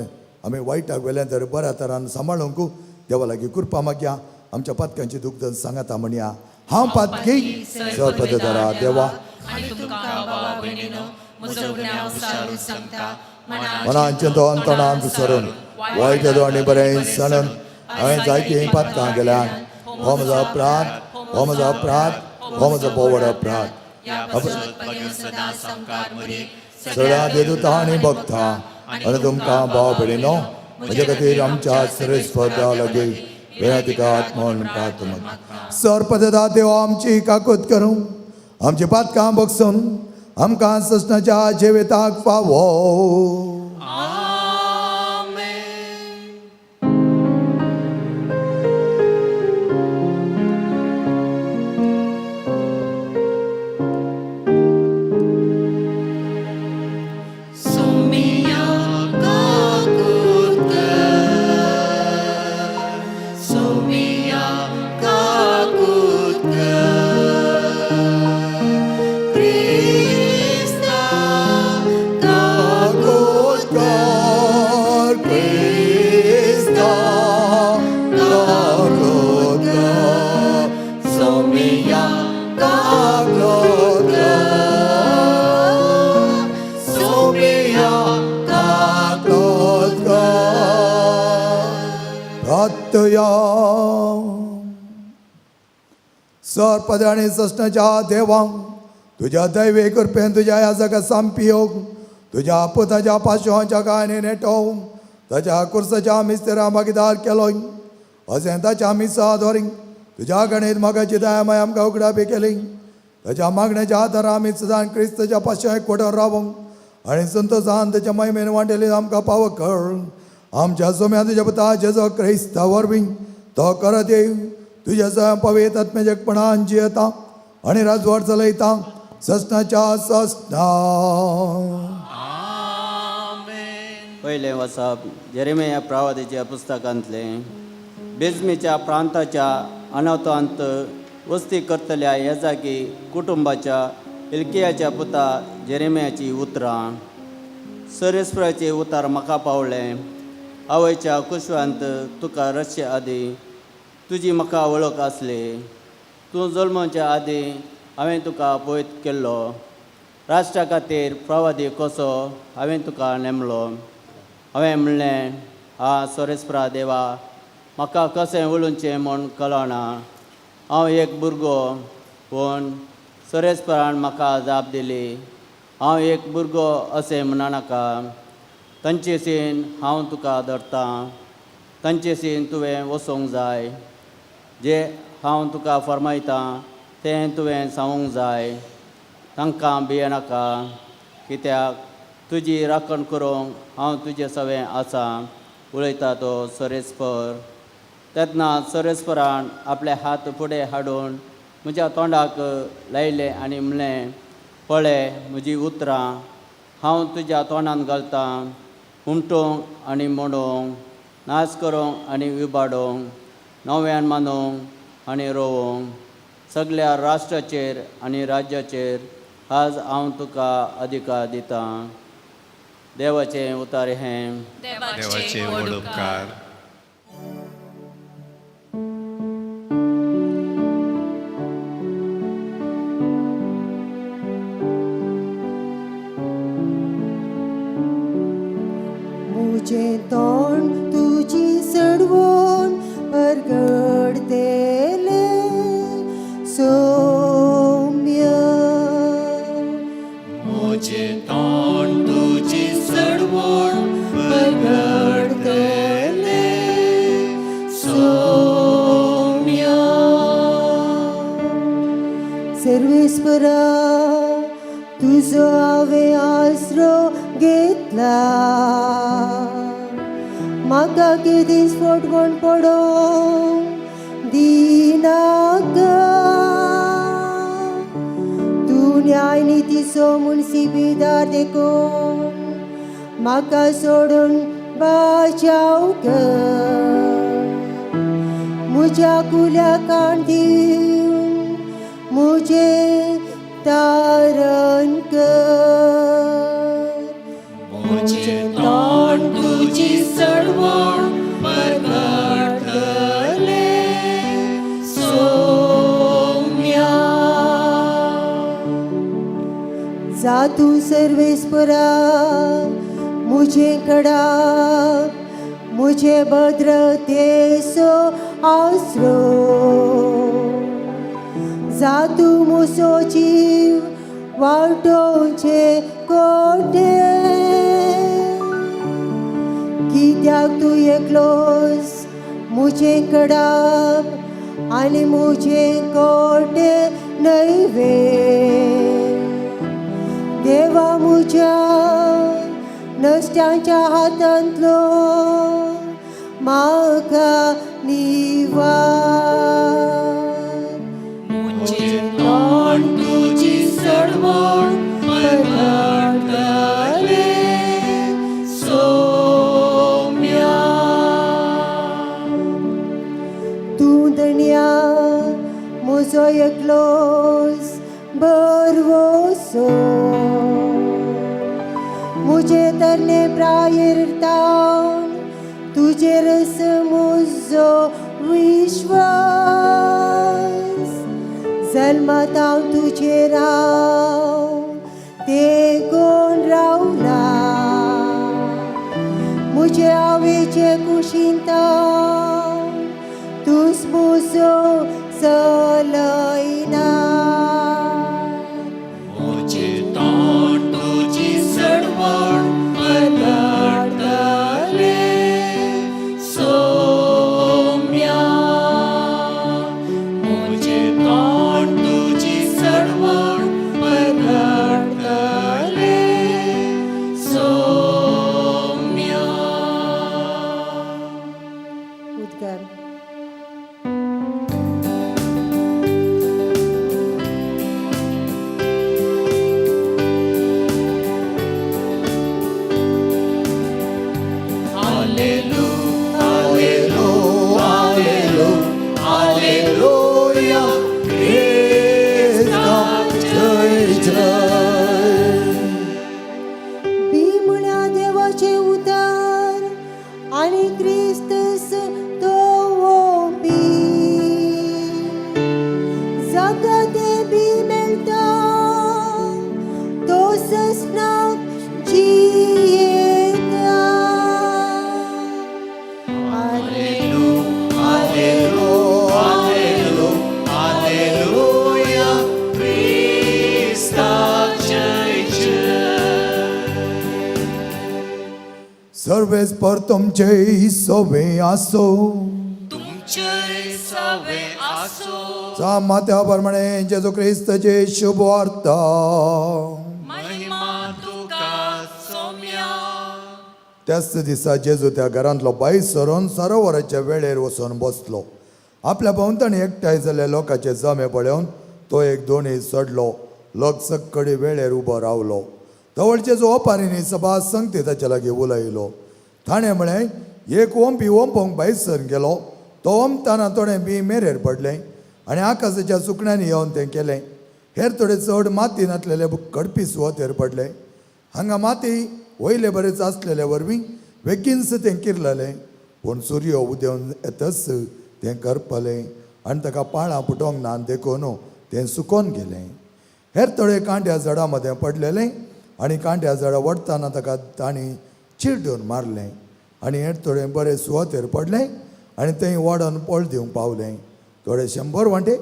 B: आमी वायटाक वेल्यान तर बऱ्या तरान सांबाळूंक देवा लागीं कृपा मागया. आमच्या पातकांची दुखदन सांगाता म्हणया, हांव पातकी सरपदरा देवा.
A: आनी तुमकां भावा भयणीनो म्हजो गुन्यांव सारून सांगता.
B: मनांचें दोन तोंडांत सरून वायट आनी बरें सणून हांवें जायतीं पातकां केल्यान. हो म्हजो अपराध, हो म्हजो अपराध, हो म्हजो बोवड अपराध.
C: ह्या पासत भाग्य सदां सामकार मरे
B: सगळ्या देदुता आनी भक्ता आनी तुमकां भाव भयणीनो म्हजे खातीर आमच्या श्रेष्ठ लागीं विनंती म्हूण प्रार्थना. सरपदा देवा आमची काकूत करूं, आमची पातकां बगसून आमकां ससनाच्या जिविताक फावो.
A: सोमिया काकूत कर, सोमिया काकूत कर, क्रिस्ता काकूत
B: कर, क्रिस्ता काकूत कर,
A: सोमिया काकूत कर, सोमिया
B: काकूत कर. प्रार्थया. सरपद आनी सस्नाच्या देवा, तुज्या दैवे कृपेन तुज्या ह्या जगा सांपियोग तुज्या पुताच्या पाशवाच्या गायने नेटोवन ताच्या कुर्साच्या मिस्तेरा मागीदार केलो, अशें ताच्या मिसा द्वारी तुज्या गणेत मागाची दया माय आमकां उगडापी केली. ताच्या मागण्याच्या आदारा आमी सदां क्रिस्ताच्या पाशा एकवटान रावंक आनी संतोशान ताच्या महिमेन वांटेली आमकां पावो कर. आमच्या सोम्या तुज्या पुता जेजो क्रिस्ता वरवीं तो करत येव तुज्या स्वयं पवित्र आत्म्याच्या जियेता आनी राजवाड चलयता ससनाच्या ससना.
D: पयलें वसप जेरेमिया प्रावादीच्या पुस्तकांतलें. बेजमीच्या प्रांताच्या अनवतांत वस्ती करतल्या येजाकी कुटुंबाच्या इल्कियाच्या पुता जेरेमियाची उतरां. सरेस्पराचे उतार म्हाका पावलें. आवयच्या कुशवांत तुका रचचे आदीं तुजी म्हाका वळख आसली. तूं जल्मच्या आदीं हांवें तुका पयत केल्लो. राष्ट्रा खातीर प्रवादी कसो हांवें तुका नेमलो. हांवें म्हणलें, हा सोरेस्परा देवा, म्हाका कशें उलोवचें म्हूण कळना, हांव एक भुरगो. पूण सोरेस्परान म्हाका जाप दिली, हांव एक भुरगो अशें म्हणनाका. तांचे सीन हांव तुका धरतां, तांचे सीन तुवें वचोंक जाय. जे हांव तुका फर्मायतां तें तुवें सांगूंक जाय. तांकां भियेनाका, कित्याक तुजी राखण करूंक हांव तुजे सवें आसा, उलयता तो सरेस्पर. तेन्ना सरेस्परान आपले हात फुडें हाडून म्हज्या तोंडाक लायले आनी म्हणलें, पळय म्हजी उतरां हांव तुज्या तोंडान घालतां, हुमटूंक आनी मोडूंक, नाश करूंक आनी विबाडूंक, नव्यान मानूंक आनी रोवूंक. सगल्या राष्ट्राचेर आनी राज्याचेर आज हांव तुका अधिकार दितां. देवाचें उतार हें.
C: देवाचे व्हड उपकार.
A: मुझे तोंड तुजी सडवून सर्वेस्परा, तुजो हांवें आसरो घेतला, म्हाका केदीस फटवण पडोवंक दिनाका. तूं न्याय नितीचो मुन्सिबीदार देखून म्हाका सोडून बाजाव कर. म्हज्या कुल्या काण दिवन म्हजें तारण कर.
C: म्हजें तोंड तुजी सडवण परगटतलें सोम्या.
A: जा तूं सर्वेस्परा म्हजें कडाप, म्हजे भद्रतेचो आसरो. जा तूं म्हजो जीव वाटोवचे कोटे, कित्याक तूं एकलोच म्हजें कडाप आनी म्हजें कोटे न्हय वे. देवा म्हज्या नश्ट्यांच्या हातांतलो म्हाका निवार.
C: म्हजें तोंड तुजी सडवण परगटतलें सोम्या.
A: तूं धनया म्हजो एकलोच बरवसो, म्हजे तरणे प्रायेर तावन तुजेर म्हजो विश्वास. जल्मात हांव तुजेर हांव तेंकून रावला, म्हजे आवयचे कुशींत तूंच म्हजो चलयना.
C: म्हजें तोंड तुजी सडवण परगटतलें सोम्या. म्हजें तोंड तुजी सडवण परगटतलें सोम्या.
A: उद्गार.
B: Alleluia, क्रिस्ताक जय जय.
A: बी म्हळ्यार देवाचें उतर आनी क्रिस्तस तो ओंपी. जाका तें बी मेळटा तो ससनाक जियेता.
C: Alleluia, क्रिस्ताक जय जय.
B: सर्वेस्पर तुमचे सोवे आसो.
C: तुमचे सवे आसो.
B: सा मात्या प्रमाणे जेजू क्रिस्ताचे शुभ वार्ता.
C: महिमा तुका सोम्या.
B: त्याच दिसा जेजू त्या घरांतलो भायर सरून सरोवराच्या वेळेर वचून बसलो. आपल्या भोंवतणी एकठांय जाल्ल्या लोकांचे जमे पळोवन तो एक दोणी चडलो. लोक सक्कडी वेळेर उबो रावलो. तवळ जेजू ओपारींनी सभा संगती ताच्या लागीं उलयलो. ताणें म्हळें, एक ओंपी ओंपोंक भायर सरून गेलो. तो ओंपतना थोडें बी मेरेर पडलें आनी आकाशाच्या सुकण्यांनी येवन तें केलें. हेर थोडे चड माती नासलेले कडपी सुवातेर पडले. हांगा माती वयले बरेच आसलेले वरवीं बेगीनच तें किरलेलें, पूण सुर्य उदेवन येतच तें करपलें आनी ताका पाळां पुटोवंक ना, देखून तें सुकोन गेलें. हेर थोडे कांट्या झाडां मदें पडलेलें आनी कांट्या झाडां वडतना ताका तांणी चिरडून मारलें. आनी हेर थोडे बरे सुवातेर पडलें आनी थंय वाडोन पळ दिवंक पावलें, थोडे 100 वांटे,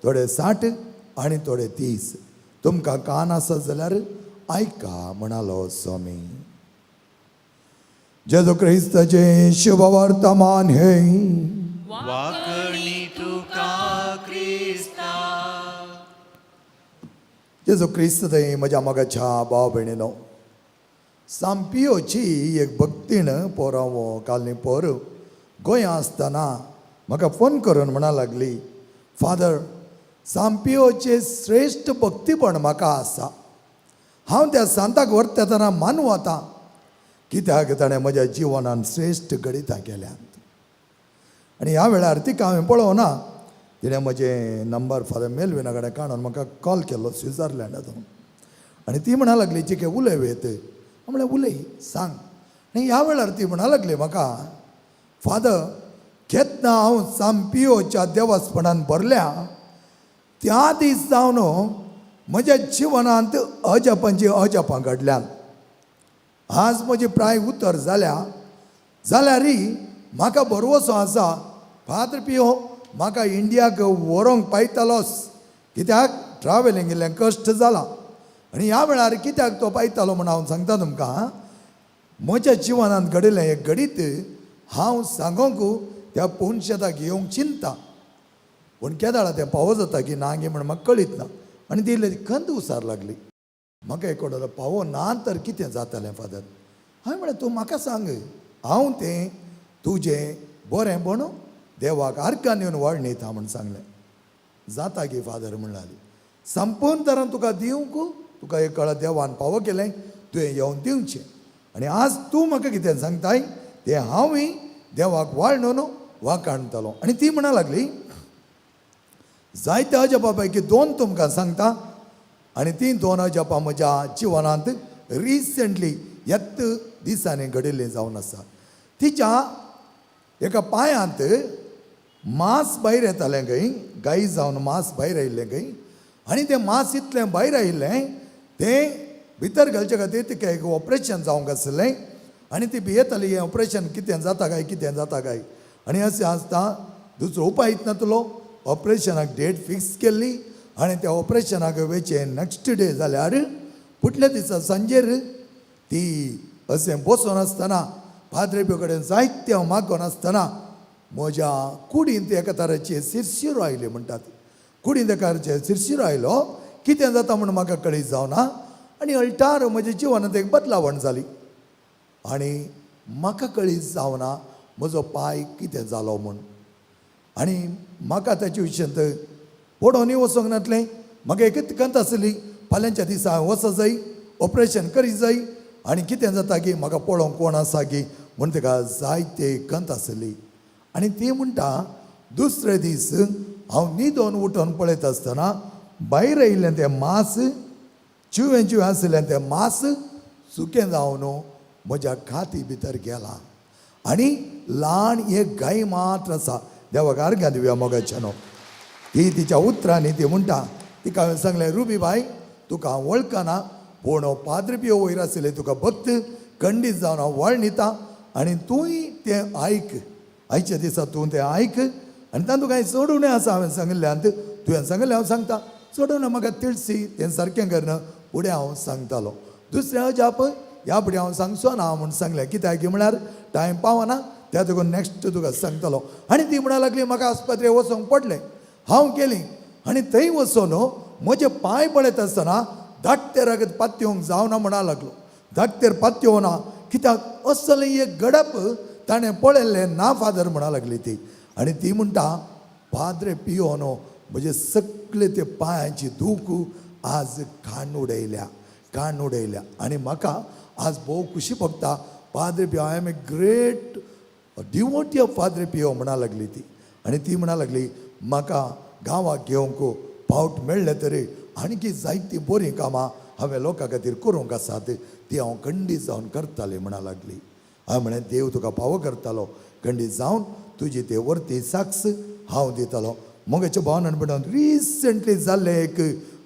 B: थोडे 60 आनी थोडे 30. तुमकां कान आसत जाल्यार आयका, म्हणालो स्वामी. जेजू क्रिस्ताचें शुभ वर्तमान हे.
C: वाकणी तुका क्रिस्ता.
B: जेजू क्रिस्त थंय म्हज्या मोगाच्या भाव भयणीनो, सांपियोची एक भक्तीण पोरांव कालनी पोर गोंया आसतना म्हाका फोन करून म्हणा लागली, फादर, सांपियोचे श्रेश्ठ भक्तीपण म्हाका आसा. हांव त्या सांताक व्हरता तेन्ना मानवता, कित्याक ताणें म्हज्या जिवनान श्रेश्ठ घडितां केल्यांत. आनी ह्या वेळार तिका हांवें पळोवना, तिणें म्हजें नंबर फादर मेलविना कडेन काडून म्हाका कॉल केलो स्विझर्लंडातून. आनी ती म्हणा लागली, चिके उलय येत. हांव म्हणलें, उलय, सांग. आनी ह्या वेळार ती म्हणा लागली म्हाका, फादर, केन्ना हांव सांपियोच्या देवस्पणान भरल्या त्या दीस जावन म्हज्या जिवनांत अजापांची अजापां घडल्यात. आज म्हजी प्राय उतर जाल्या जाल्यारय म्हाका भरवसो आसा, फादर पियो म्हाका इंडियाक व्हरोंक पायतालोच, कित्याक ट्रॅवलिंग इल्लें कश्ट जाला. आनी ह्या वेळार कित्याक तो पायतालो म्हूण हांव सांगता तुमकां. म्हज्या जिवनांत घडिल्लें एक घडीत हांव सांगोंक त्या पोनशेताक येवंक चिंता, पूण केदाळा तें पावो जाता की ना गे म्हण म्हाका कळीत ना. आनी ती इल्ली खंत उसार लागली, म्हाका एकोडो पावो ना तर कितें जातलें फादर? हांवें म्हळें, तूं म्हाका सांग, हांव तें तुजें बरें म्हणू देवाक आर्कान येवन वाळणीता म्हूण सांगलें. जाता गे फादर म्हणली, संपूर्ण तरान तुका दिवंक तुका एक कळा देवान पावो केलें, तुवें येवन दिवचें. आनी आज तूं म्हाका कितें सांगताय तें हांवूय देवाक वाळणून वाकाणटलो. आनी ती म्हणा लागली, जायत्या अजापा पैकी दोन तुमकां सांगता आनी ती दोन अजापां म्हज्या जिवनांत रिसंटली येत दिसांनी घडिल्लीं जावन आसा. तिच्या एका पांयांत मांस भायर येतालें खंय, गाय जावन मांस भायर आयिल्लें खंय. आनी तें मांस इतलें भायर आयिल्लें, तें भितर घालचे खातीर तिका एक ऑपरेशन जावंक आसलें. आनी ती भियेताली, हें ऑपरेशन कितें जाता काय, कितें जाता काय. आनी अशें आसता दुसरो उपाय नातलो, ऑपरेशनाक डेट फिक्स केल्ली. आनी त्या ऑपरेशनाक वयचें नॅक्स्ट डे जाल्यार फुडल्या दिसा सांजेर ती अशें बसून आसतना, पाद्रे कडेन जायते हांव मागून आसतना, म्हज्या कुडींत एका तराचे शिरशिरो आयले म्हणटात. कुडींत एका तराचे शिरशिरो आयलो, कितें जाता म्हूण म्हाका कळीत जावना. आनी अल्टार म्हज्या जिवनांत एक बदलावण जाली आनी म्हाका कळीत जावना म्हजो पांय कितें जालो म्हूण. आनी म्हाका ताचे विशयांत पडोवनूय वचोंक नासलें. म्हाका एकच खंत आसली, फाल्यांच्या दिसा हांवें वचो जाय, ऑपरेशन करीत जाय आनी कितें जाता की म्हाका पळोवंक कोण आसा की म्हूण ताका जायते खंत आसली. आनी ती म्हणटा, दुसरे दीस हांव न्हिदोन उठोन पळयत आसतना भायर आयिल्लें तें मांस, चिवें चिवें आशिल्लें तें मांस सुकें जावन म्हज्या खाती भितर गेलां आनी ल्हान एक गाय मात्र आसा. देवाक आर्गां दिवया मोगाच्यानो. ती तिच्या उतरांनी ती म्हणटा, तिका हांवें सांगलें, रुबी बाय, तुका हांव वळखना, पूण पाद्र पियो वयर आशिल्ले तुका भक्त खंडीत जावन हांव वळणिता आनी तूंय तें आयक, आयच्या दिसा तूं तें आयक. आनी तातूंत कांय चड उणें आसा हांवें सांगिल्ल्यांत? तुवें सांगिल्लें हांव सांगता, चड उणें म्हाका तिळसी तें सारकें करना, फुडें हांव सांगतालो. दुसरें अजाप ह्या फुडें हांव सांगचो ना म्हूण सांगलें, कित्याक म्हळ्यार टायम पावना, त्या देखून नॅक्स्ट तुका सांगतलो. आनी ती म्हणा लागली, म्हाका आस्पत्रेक वचोंक पडलें, हांव गेली आनी थंय वचून म्हजे पांय पळयत आसतना धाकटेराक पातयेवंक जावना म्हणा लागलो. धाकटेर पातयेवना कित्याक असलें एक घडप ताणें पळयल्लें ना फादर म्हणा लागली ती. आनी ती म्हणटा, पाद्रे पियोनो म्हजे सगळे ते पांयांची दूख आज काण उडयल्या, काण उडयल्या. आनी म्हाका आज भोव खुशी भोगता, पाद्रे Pio, I am a great devotee of Padre Pio म्हणा लागली ती. आनी ती म्हणा लागली, म्हाका गांवाक घेवंक पावट मेळ्ळें तरी आणकी जायतीं बरीं कामां हांवें लोकां खातीर करूंक आसात, ती हांव खंडीत जावन करतालें म्हणा लागली. हांवें म्हळें, देव तुका पावो करतालो, खंडीत जावन तुजी ते वर्ती साक्ष हांव दितालो. मोगाच्या भावान म्हणून रिसंटली जाल्लें एक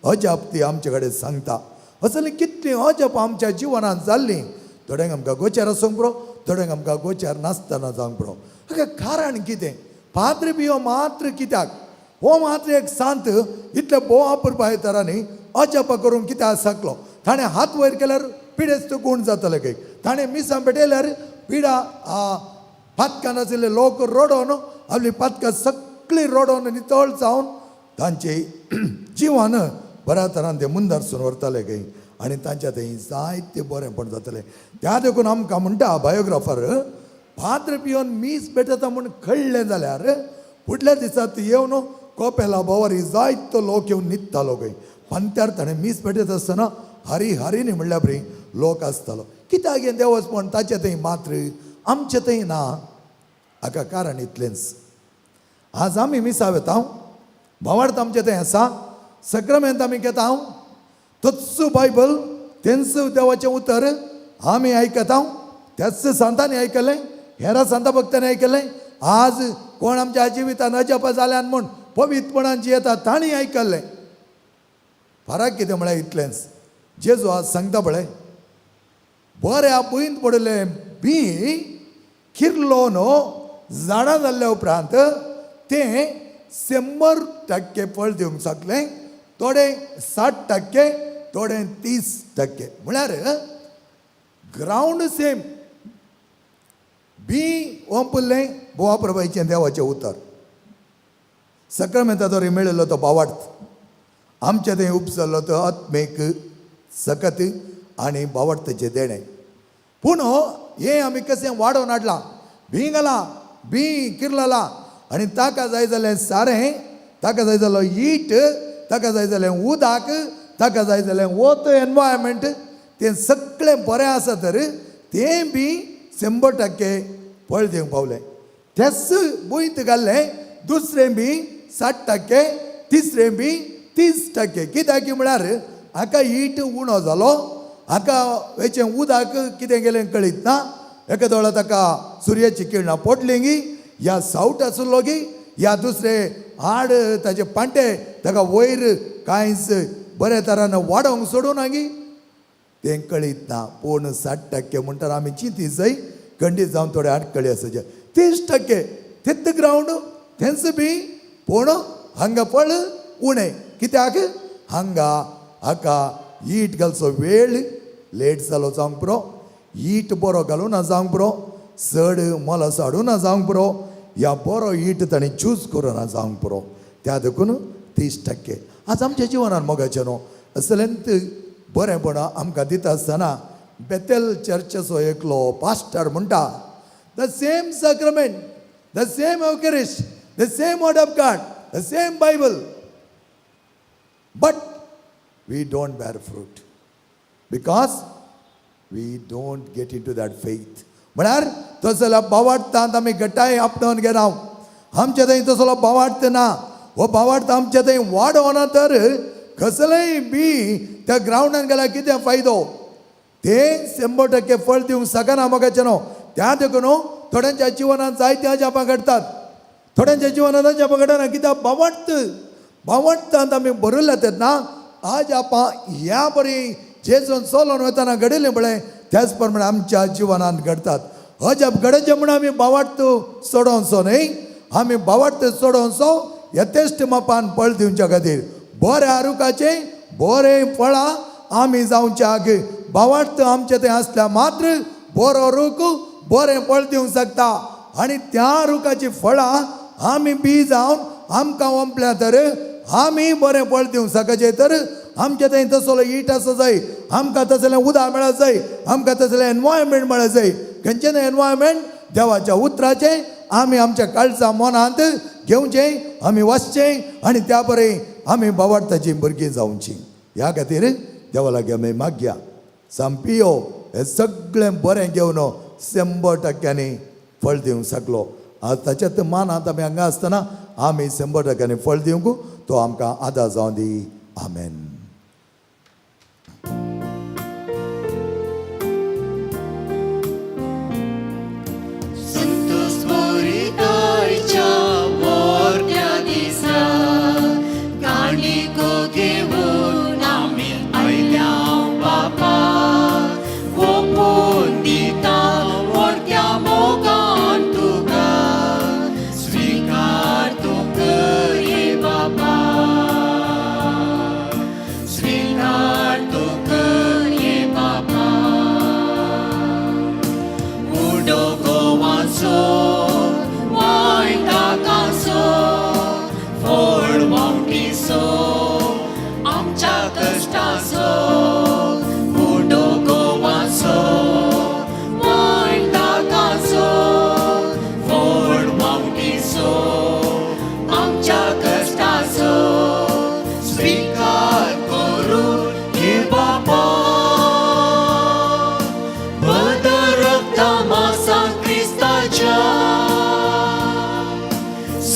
B: अजाप ती आमचे कडेन सांगता. असलीं कितलीं अजाप आमच्या जिवनांत जाल्लीं, थोड्यांक आमकां गोचार आसूंक पुरो, थोड्यांक आमकां गोचार नासतना जावंक पुरो. हाका कारण कितें? पाद्र पियो मात्र कित्याक हो मात्र एक सांत इतले भोव अपुरबाये तरांनी अजापां करूंक कित्याक शकलो? ताणें हात वयर केल्यार पिडेस्त गूण जातले काय? ताणें मिसां पेटयल्यार पिडा पातकान आशिल्ले लोक रडोन आपली पातकां सगळीं रडोन नितळ जावन तांचे जिवन बऱ्या तरान ते मुंदारसून व्हरताले खंय आनी तांच्या थंय जायते बरेंपण जातलें. त्या देखून आमकां म्हणटा बायोग्राफर, पाद्र पियोन मीस भेटता म्हूण कळ्ळें जाल्यार फुडल्या दिसा येवन कोपेला बोवारी जायतो लोक येवन न्हिदतालो खंय. पंत्यार ताणें मीस भेटत आसतना हरी हरीनी म्हणल्या बरी लोक आसतालो. कित्याक हें देवस्पण ताचे थंय मात्र आमचे थंय ना? हाका कारण इतलेंच, आज आमी मिसा वेता, भावार्थ आमचे थंय आसा, सक्रामेंत आमी घेता, तोच बायबल तेंच देवाचें उतर आमी आयकता, त्याच सांतांनी आयकलें, हेरा सांता भक्तांनी आयकलें. आज कोण आमच्या जिवितान अजाप जाल्यान म्हूण पवित्रपणान जियेता तांणी आयकल्लें. फरक कितें म्हळ्यार इतलेंच, जेजू आज सांगता पळय, बऱ्या भुंयंत पडिल्लें बी किरलो न्हू झाडां जाल्ल्या उपरांत तें 100% फळ दिवंक शकलें, थोडे 60%, थोडे 30%. म्हळ्यार ग्रावंड सेम, बी ओंपल्लें बोवा प्रभायचें देवाचें उतर, सक्रामेंता मेळिल्लो तो भावार्थ, आमचे थंय उपसल्लो तो आत्मीक सकत आनी भावार्थाचें देणें. पूण हें आमी कशें वाडोवन हाडलां, बी घालां, बी किरलां आनी ताका जाय जालें सारें, ताका जाय जालो ईट, ताका जाय जालें उदक, ताका जाय जालें वत, एनवायरमेंट, तें सगळें बरें आसा तर तें बी 100% फळ दिवंक पावलें. तेच भुंयत घाल्लें दुसरें बी 60%, तिसरें बी 30%. कित्याक म्हळ्यार हाका ईट उणो जालो, हाका हेचें उदक कितें गेलें कळीत ना, एका दोळा ताका सुर्याची किरणां पडलीं गी, ह्या सावट आसलो गी, ह्या दुसरे हाड ताजे पांटे ताका वयर कांयच बऱ्या तरान वाडोवंक सोडूं ना गी, तें कळीत ना. पूण 60% म्हणटात आमी चिंती जाय खंडीत जावन थोडे आडकळी आसाचे. 30% तेच ग्रावंड तेंच बी, पूण हांगा फळ उणें. कित्याक हांगा हाका ईट घालचो वेळ लेट जालो जावंक पुरो, ईट बरो घालूं ना जावंक पुरो, चड मोलास हाडूं ना जावंक पुरो, ह्या बरो ईट ताणें चूज करूं ना जावंक पुरो. त्या देखून 30%. आज आमच्या जिवनान मोगाचें न्हू असलेंत बरेंपण आमकां दिता आसतना बेतेल चर्चेचो एकलो पास्टर म्हणटा, the same sacrament, the same Eucharist, the same word of God, the same Bible, but we don't bear fruit because we don't get into that faith. म्हळ्यार तसलो भावार्थांत आमी घटाय आपणावन घेना, आमचे थंय तसलो भावार्थ ना, हो भावार्थ आमचे थंय वाडोवना तर कसलेय बी त्या ग्रावंडान गेल्यार कितें फायदो? तें 100% फळ दिवंक शकना मोगाचें न्हू. त्या देखून थोड्यांच्या जिवनांत जायते अजापां घडटात, थोड्यांच्या जिवनांत अजापां घडना. कित्याक भावार्थ भावार्थांत आमी बरयल्या तेन्ना अजापां ह्या बरी जेजून चलोवन वतना घडिल्लें पळय त्याच प्रमाणे आमच्या जिवनांत घडटात. अजाप घडचें म्हूण आमी भावार्थ सोडोवचो न्हय, आमी भावार्थ सोडोवचो यथेश्ट मापान फळ दिवच्या खातीर. बऱ्या रुखाचें बरें फळां आमी जावच्याक भावार्थ आमचे थंय आसल्यार मात्र बरो रूख बरें फळ दिवंक शकता आनी त्या रुखाचीं फळां आमी बी जावन आमकां ओंपल्या तर आमी बरें फळ दिवंक शकचे. तर आमचे थंय तसलो ईट आसा जाय, आमकां तसलें उदक मेळत जाय, आमकां तसलें एनवायरमेंट मेळत जाय. खंयचें एनवायरमेंट? देवाच्या उतराचें आमी आमच्या काळजा मनांत घेवचें, आमी वचचें आनी त्या बरें आमी भावार्थाचीं भुरगीं जावचीं. ह्या खातीर देवा लागीं आमी मागया, सांपियो हें सगळें बरें घेवन 100% फळ दिवंक शकलो. आज ताच्यात मानांत आमी हांगा आसतना आमी 100% फळ दिवंक तो आमकां आदार जावं दी. आमेन.
C: संतोष मोरितायच्या मोरत्या दिसा काणिको घेवन आमी आयल्या बापा, ओपून दिता मोरत्या मोगान तुका, स्विकार तूं कर बापा.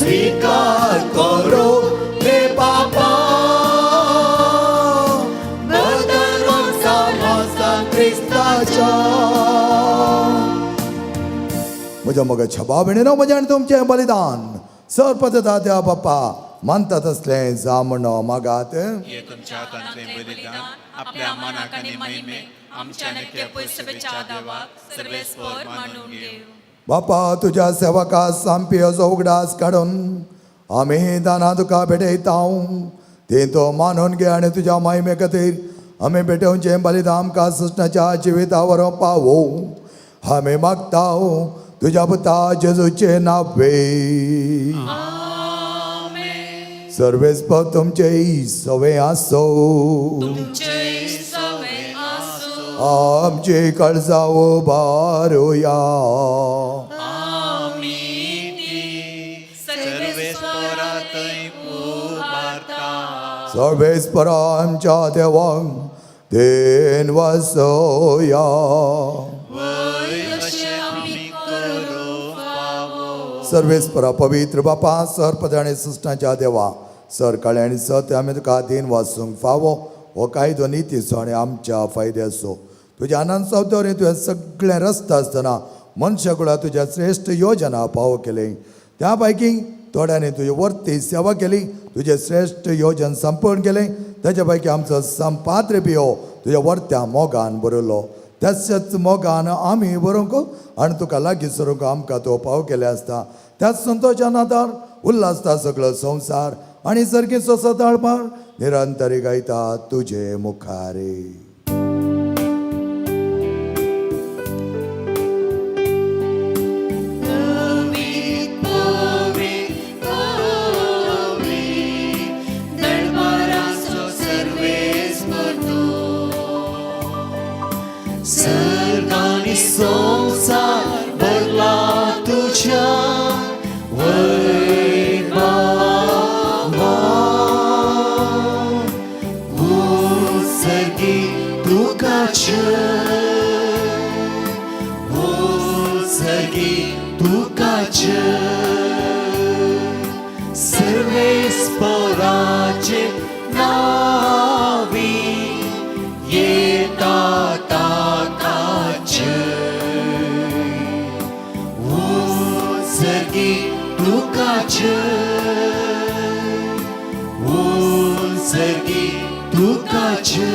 C: स्वीकार करो रे बाबा बदलोचा माझा क्रिस्ताच्या.
B: म्हज्या मग छबा भयणीनो, म्हजें आनी तुमचें बलिदान सरपद त्या बाप्पा मानता तसलें जावं मागात.
C: हे तुमच्या हातांतलें बलिदान आपल्या मनाक आनी महिमे आमच्या आनी पयसुच्या देवाक सर्वेस्पर मानून घेवं.
B: बापा, तुज्या सेवका सामपियोचो उगडास काडून आमी दानां तुका भेटयता, तें तो मानून घे आनी तुज्या महिमे खातीर आमी भेटोवचें बलिदान आमकां सृष्णाच्या जिविता वरो पावो, आमी मागता तुज्या पुता जेजूचे नावे. सर्वेस्पर तुमचे सवे आसो. आमची काळजां उबारुया.
C: सर्वेस्परातय उबारता.
B: सर्वेस्पर आमच्या देवांक देन वसोया.
C: वय अशें आमी करूंक फावो.
B: सर्वेस्परा पवित्र बापा, सरपद आनी सृश्टाच्या देवा, सरकाळी आनी सत्य आमी तुका देन वासूंक फावो. हो कायदो नितीचो आनी आमच्या फायद्याचो. तुज्या आनंद सवतरी तुवें सगळें रस्ता आसतना मनशा कुळा तुज्या श्रेश्ठ योजना पावो केली. त्या पैकी थोड्यांनी तुजी वर्ती सेवा केली, तुजें श्रेश्ठ योजन संपूर्ण केलें. ताच्या पैकी आमचो संपात्र पियो तुज्या वर्त्या मोगान बरयलो. त्याच मोगान आमी बरोवंक आनी तुका लागीं सरूंक आमकां तो पाव केले आसता. त्याच संतोशान आदार उल्हासता सगळो संवसार आनी सारकी सदाळपार निरंतरी गायता तुजे मुखारे.
A: दळबाराचो सर्वेस्पर तूं.
C: सर्ग आनी संवसार भरला तुज्या वैभवान. उत्सर्गी तुका जय, उत्सर्गी तुका जय. सर्वेस्पराचे नावी येता ताका जय. उत्सर्गी तुका जय, उत्सर्गी तुका जय.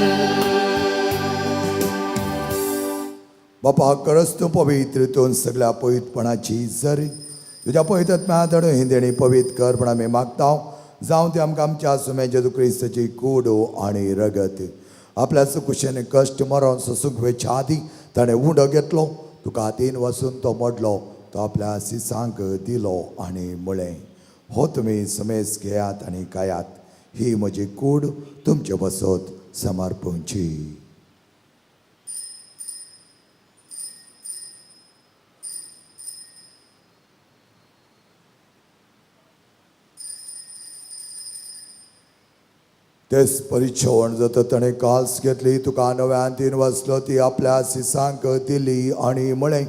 B: बापा, करस तूं पवित्र तूं सगळ्या पवित्रपणाची जरी तुज्या पवित्रत्म्या धाडून ही देणी पवित्र कर म्हण आमी मागता. जावं ती आमकां आमच्या सुमे जेजू क्रिस्ताची कूड आनी रगत. आपल्या सुकुशेन कश्ट मरोन सोसूंक वेच्या आदीं ताणें उंडो घेतलो, तुका हातीन वचून तो मोडलो, तो आपल्या सिसांक दिलो आनी म्हळें, हो तुमी समेस घेयात आनी खायात, ही म्हजी कूड तुमचे बसत समर्पणची. तेच परिच्छवण जाता ताणें काल्स घेतली, तुका नव्यान तीन वाचलो, ती आपल्या सिसांक दिली आनी म्हळें,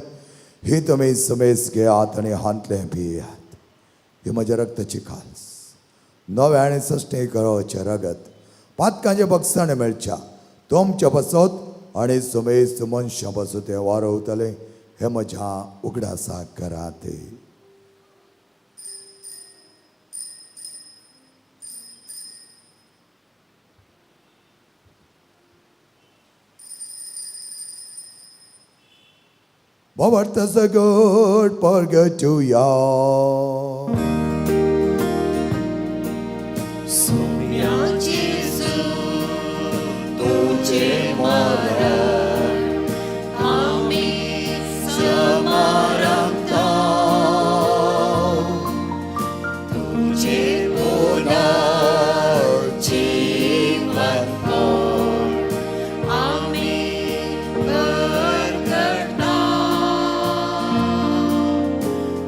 B: ही तुमी समेस घेयात आनी हांतलें पियात, ही म्हज्या रक्ताची काल्स, नव्या आनी सश्टी करोचें रगत, पातकांचें बक्षण मेळच्या तुमच्या बसत आनी समेस्त मनशां बसत तें वारवतलें, हें म्हज्या उगडासाक करात. बाबा सगट परगटुया.
C: तुझे मरण आमी समारंभता, तुझे पुनर्जीवनपण
A: आमी परगटता.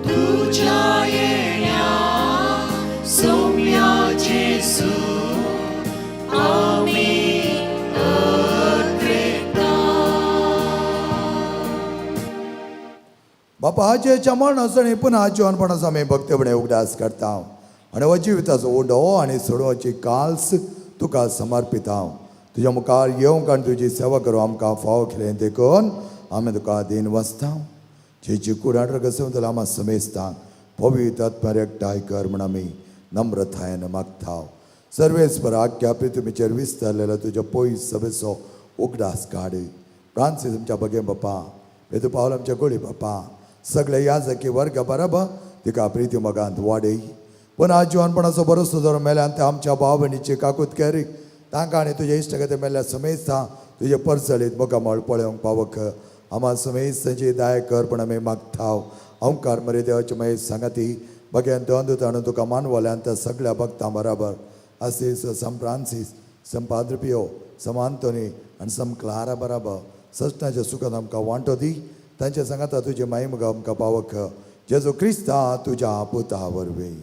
C: तुझ्या येण्या
B: बापाच्या मरणाचो आनी पुन्हा जिवनपणाचो आमी भक्तपणे उगडास करता आनी हो जिविताचो उडो आनी सोडोवची काल्स तुका समर्पिता. तुज्या मुखार येवंक आनी तुजी सेवा करूं आमकां फावो केलें देखून आमी तुका दीन वसता. जेची कुडांट रगत आमा समेस्ता पवित्र आत्म्यार एकठांय कर म्हूण आमी नम्रतायेन मागता. सर्वेस्पर आख्या पृथ्वीचेर विस्तारलेलो तुज्या पयस सभेचो उगडास काड. फ्रांसीस आमच्या बगे बापा, पेदू पावल आमच्या गोळी बापा, सगळे याजकी वर्ग बराबर तिका प्रिती मोगांत वाडय. पूण आज जिवनपणाचो बरोसो धरून मेल्यान ते आमच्या भाव भयणीची काकूत केरी तांकां आनी तुज्या इश्ट मेल्ल्या समेस्ता तुजे परचलीत मुखामळ पळोवंक पावक आमा समेस्तांची दया कर पण आमी मागता. ओंकार मरे देवाचे महेश सांगाती बघ्यान दोन दुताणू तुका मानवल्यान त्या सगळ्या भक्तां बराबर आसीस सम फ्रांसीस, सम पाद्रपियो, सम आंतोनी आनी सम क्लारा बराबर सजनाच्या सुखान आमकां वांटो दी. तांच्या सांगाता तुजे माई मुगा आमकां पावक जेजो क्रिस्ता तुज्या पुता वरवीं.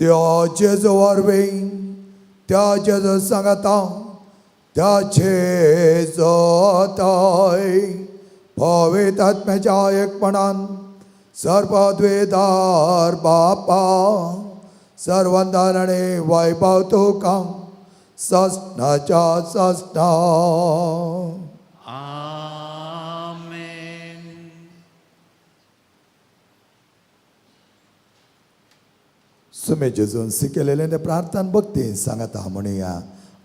B: त्या जेजो वरवीं, त्या जेजो सांगाता, त्या जेजो ताय पवित्र आत्म्याच्या एकपणान सर्वद्वेदार बापा सर्वंदान आनी वैभव तुका ससनाच्या ससना.
C: आमेन.
B: सुमे जेजून शिकयलेलें तें प्रार्थना भक्ती सांगता म्हणया.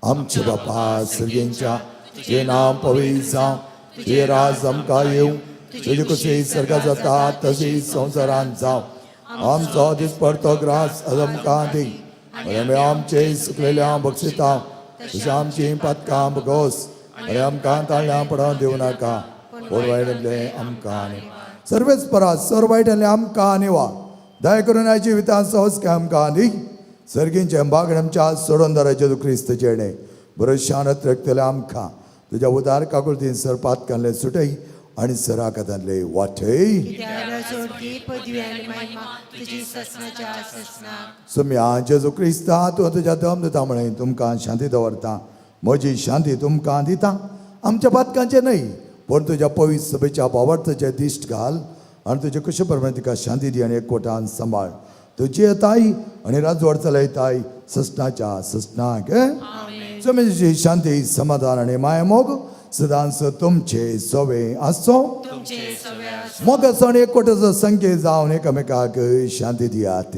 B: आमचे बापा सर्गेंच्या, तुजें नांव पवित्र जावं, तुजें राज आमकां येवं, तुजी कशी सर्गात जाता तशी संवसारांत जावं. आमचो दिसपडतो ग्रास आज आमकां दी आनी आमी आमचे सुकलेल्या बक्षिता तशें आमची पातकां बगोस आनी आमकां ताळ्यां पडोवन दिवं नाका, पूण वायटांतलें आमकां आनी सर्वेच परात सर्व वायटांतलें आमकां आनी वा दया करून ह्या जिवितांत संस्कार आमकां आनी सर्गींचे बागड आमच्या सोडून दाराचे तूं क्रिस्त जेणे बरो शानत रखतले आमकां तुज्या उदार काकुळतीन सर पातकांतले सुटय आनी सराकतांतले वाटय.
A: कित्याक जोडकी पदवी आनी महिमा तुजी ससनाच्या ससनाक.
B: सुम्या जेजू क्रिस्ता तूं तुज्या दम दिता म्हळें तुमकां शांती दवरता, म्हजी शांती तुमकां दिता. आमच्या पातकांचें न्हय पूण तुज्या पवित्र सभेच्या भावार्थाचें दिश्ट घाल आनी तुजे कशे प्रमाणे तिका शांती दी आनी एकवटान सांबाळ. तुजी येताय आनी राजवट चलयताय ससनाच्या ससनाक. सुमेची शांती समाधान आनी मायामोग सदांच तुमचे सवे आसचो.
A: तुमचे सवे आसूं.
B: मोगाचो आनी एकवटाचो संकेत जावन एकामेकाक शांती दियात.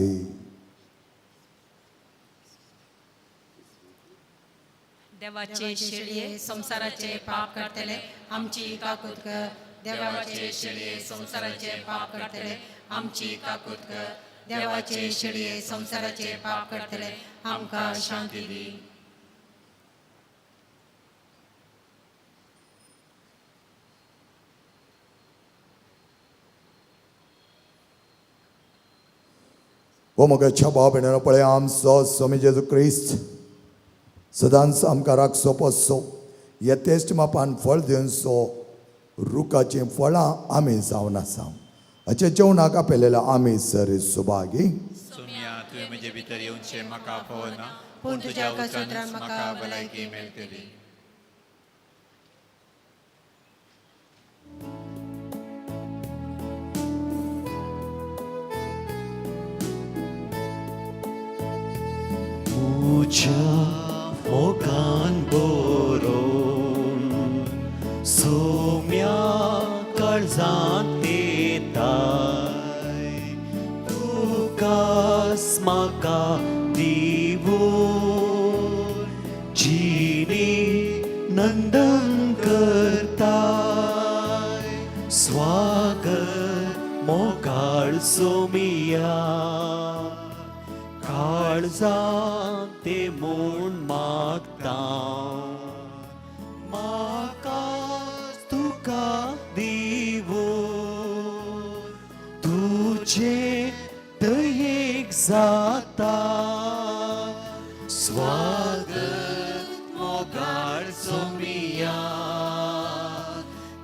E: देवाचे शेळये संवसाराचे पाप काडटले आमची काकूत कर. देवाचे शेळये संवसाराचे पाप काडटले आमची काकूत कर. देवाचे शेळये संवसाराचे पाप काडटले आमकां शांती दी.
B: हो मोगाच्या भाव भयणींनो, पळय आमचो स्वामी जेजू क्रिस्त सदांच आमकां राखचो पोसचो. येतेश्ट मापान फळ दिवचो रुखाचीं फळां आमी जावन आसा. हाचे जेवणाक आपयलेल्या आमी सर सुभागी.
C: सोम्या, तुवें म्हजे भितर येवचें म्हाका फावना,
A: पूण
C: पूण तुज्या
A: तुज्या
C: उतरानच
A: उतरान
C: म्हाका भलायकी मेळटली.
F: म्हज्या मोगान बरोवन सोम्या काळजांत येताय तुकाच म्हाका दिवून जिणी नंदन करताय. स्वागत मोगाळ सोमिया, काळजांत ते म्हूण मागता म्हाका तुका दिवून तुजे दयेक जाता. स्वागत मोगाळ सोमिया,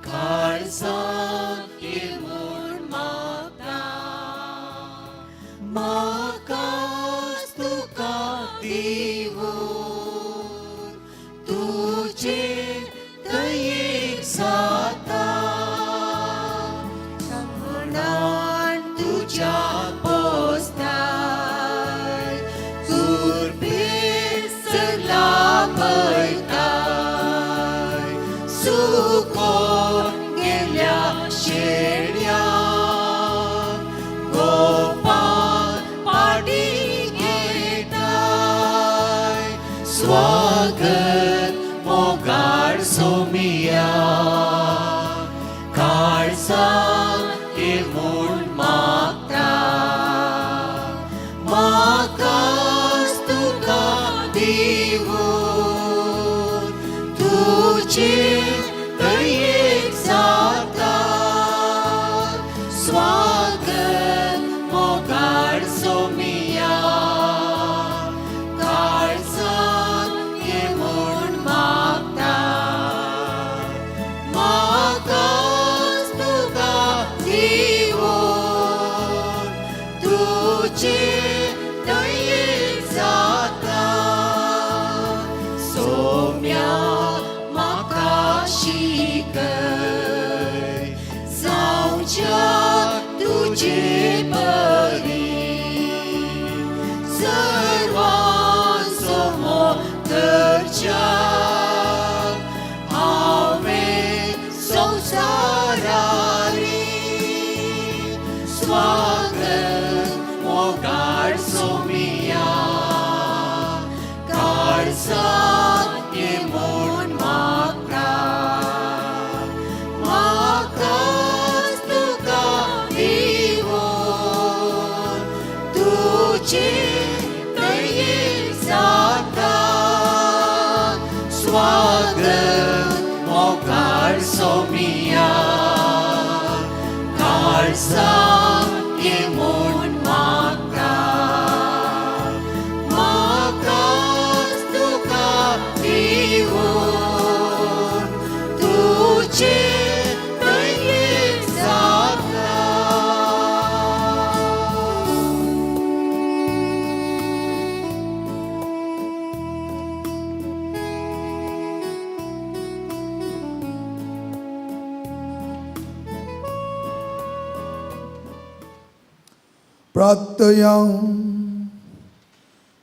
F: काळजांत ते म्हूण मागता म्हाका तुका दिवून तुजे दयेक जाता.
A: म्हूण
F: दिवन तुजे दयेक जाता स्वागत मोगाळ सोमिया काळजान ये म्हूण मागता म्हाकाच तुका दिवन तुजे दयेक जाता सोम्या म्हाका शिकय जावच्या तुजे परी सर्वांचो मोग करच्या हांवें संवसारारी स्वागत मोगाळ सोमिया काळजात ये म्हूण मागता म्हाकाच तुका दिवन तुजे दयेक जाता स्वागत मोगाळ सोमिया काळजात ये म्हूण मागता म्हाकाच तुका दिवन तुजे दयेक जाता.
B: प्रार्थया.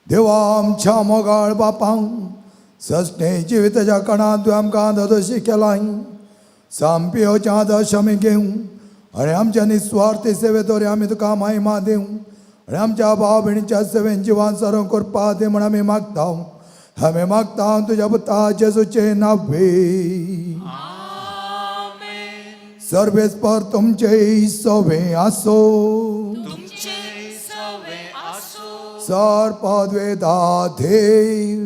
B: देवा आमच्या मोगाळ बापांक सस्ने जिविताच्या कणांत तुवें आमकां दादोशी केलाय सामपियोच्या आदर्श आमी घेवं आनी आमच्या निस्वार्थी सेवेद्वारे आमी तुका महिमा दिवं आनी आमच्या भाव भयणीच्या सेवेन जिवान सारो करपा दी म्हण आमी मागता. आमी मागता तुज्या पुता जेजूचे नावे. सर्वेस्पर तुमचे सवे आसो.
C: तुमचे सवे आसो.
B: सर पदवेदा देव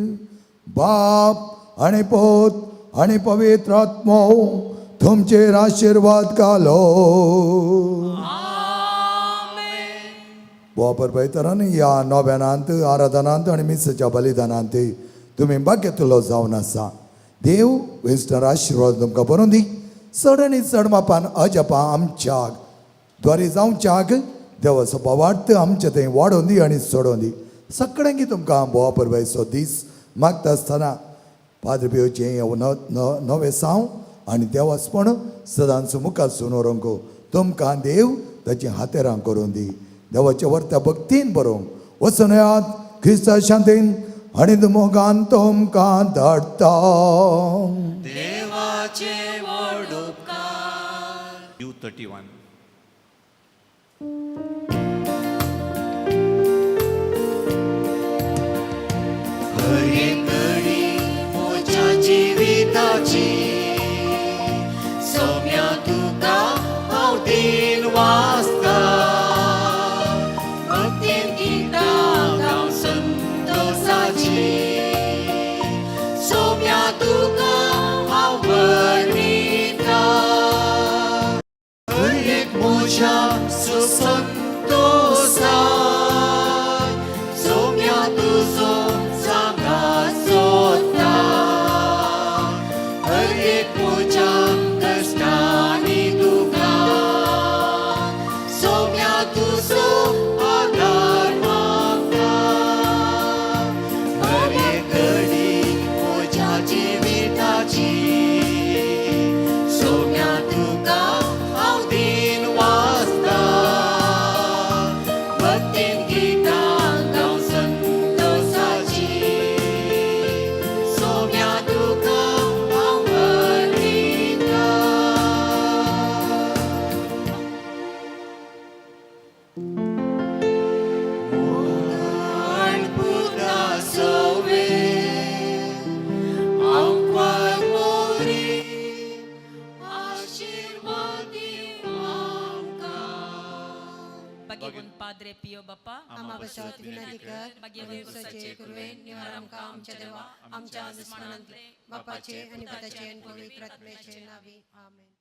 B: बाप आणि पोत आणि पवित्र आत्मो तुमचेर आशिर्वाद घालो. वापर पळयतरान ह्या नोव्यानांत आराधनांत आनी मिसाच्या बलिदानांत तुमी भाग्यतलो जावन आसा. देव वेस्टर आशिर्वाद तुमकां बरोवन दी. चड आनी चड मापान अजपा आमच्या द्वारे जावच्याक देवाचो भावार्थ आमचे थंय वाडोवन दी आनी सोडोवन दी. सगळ्यांकी तुमकां बोवा परबायचो दीस मागता आसतना पाद्र पियोचें नवें साव आनी देवासपण सदांच मुखार व्हरूंक तुमकां देव ताची हातेरां करून दी. देवाच्या वर्त्या भक्तीन बरोवंक वचून येयात क्रिस्ता शांतीन आनी मोगान तुमकां धाडटा.
F: देवाचे व्हड उपकार.
C: You 31.
F: हर एक घडी म्हज्या जिविताची सोम्या तुका हांव दिन वाचता भक्तीन गितां गावन संतोसाची सोम्या तुका हांव वर्णिता. हर एक म्हज्या सुसंतोसा सोम्या तुजो सांगात सोदता. हर एक म्हज्या कश्टांनी दुखान सोम्या तुजो आदार मागता. हर एक घडी म्हज्या जिविताची सोम्या तुका हांव दिन वाचता.
E: पाद्रे पियो बाप्पा
A: आमा बसत विनंती कर मागीर दिवसाचे कृपेन निवार आमकां आमच्या देवा आमच्या दुस्मानांतले बापाचे आनी पुताचे आनी पवित्र आत्म्याचे नावी आमेन.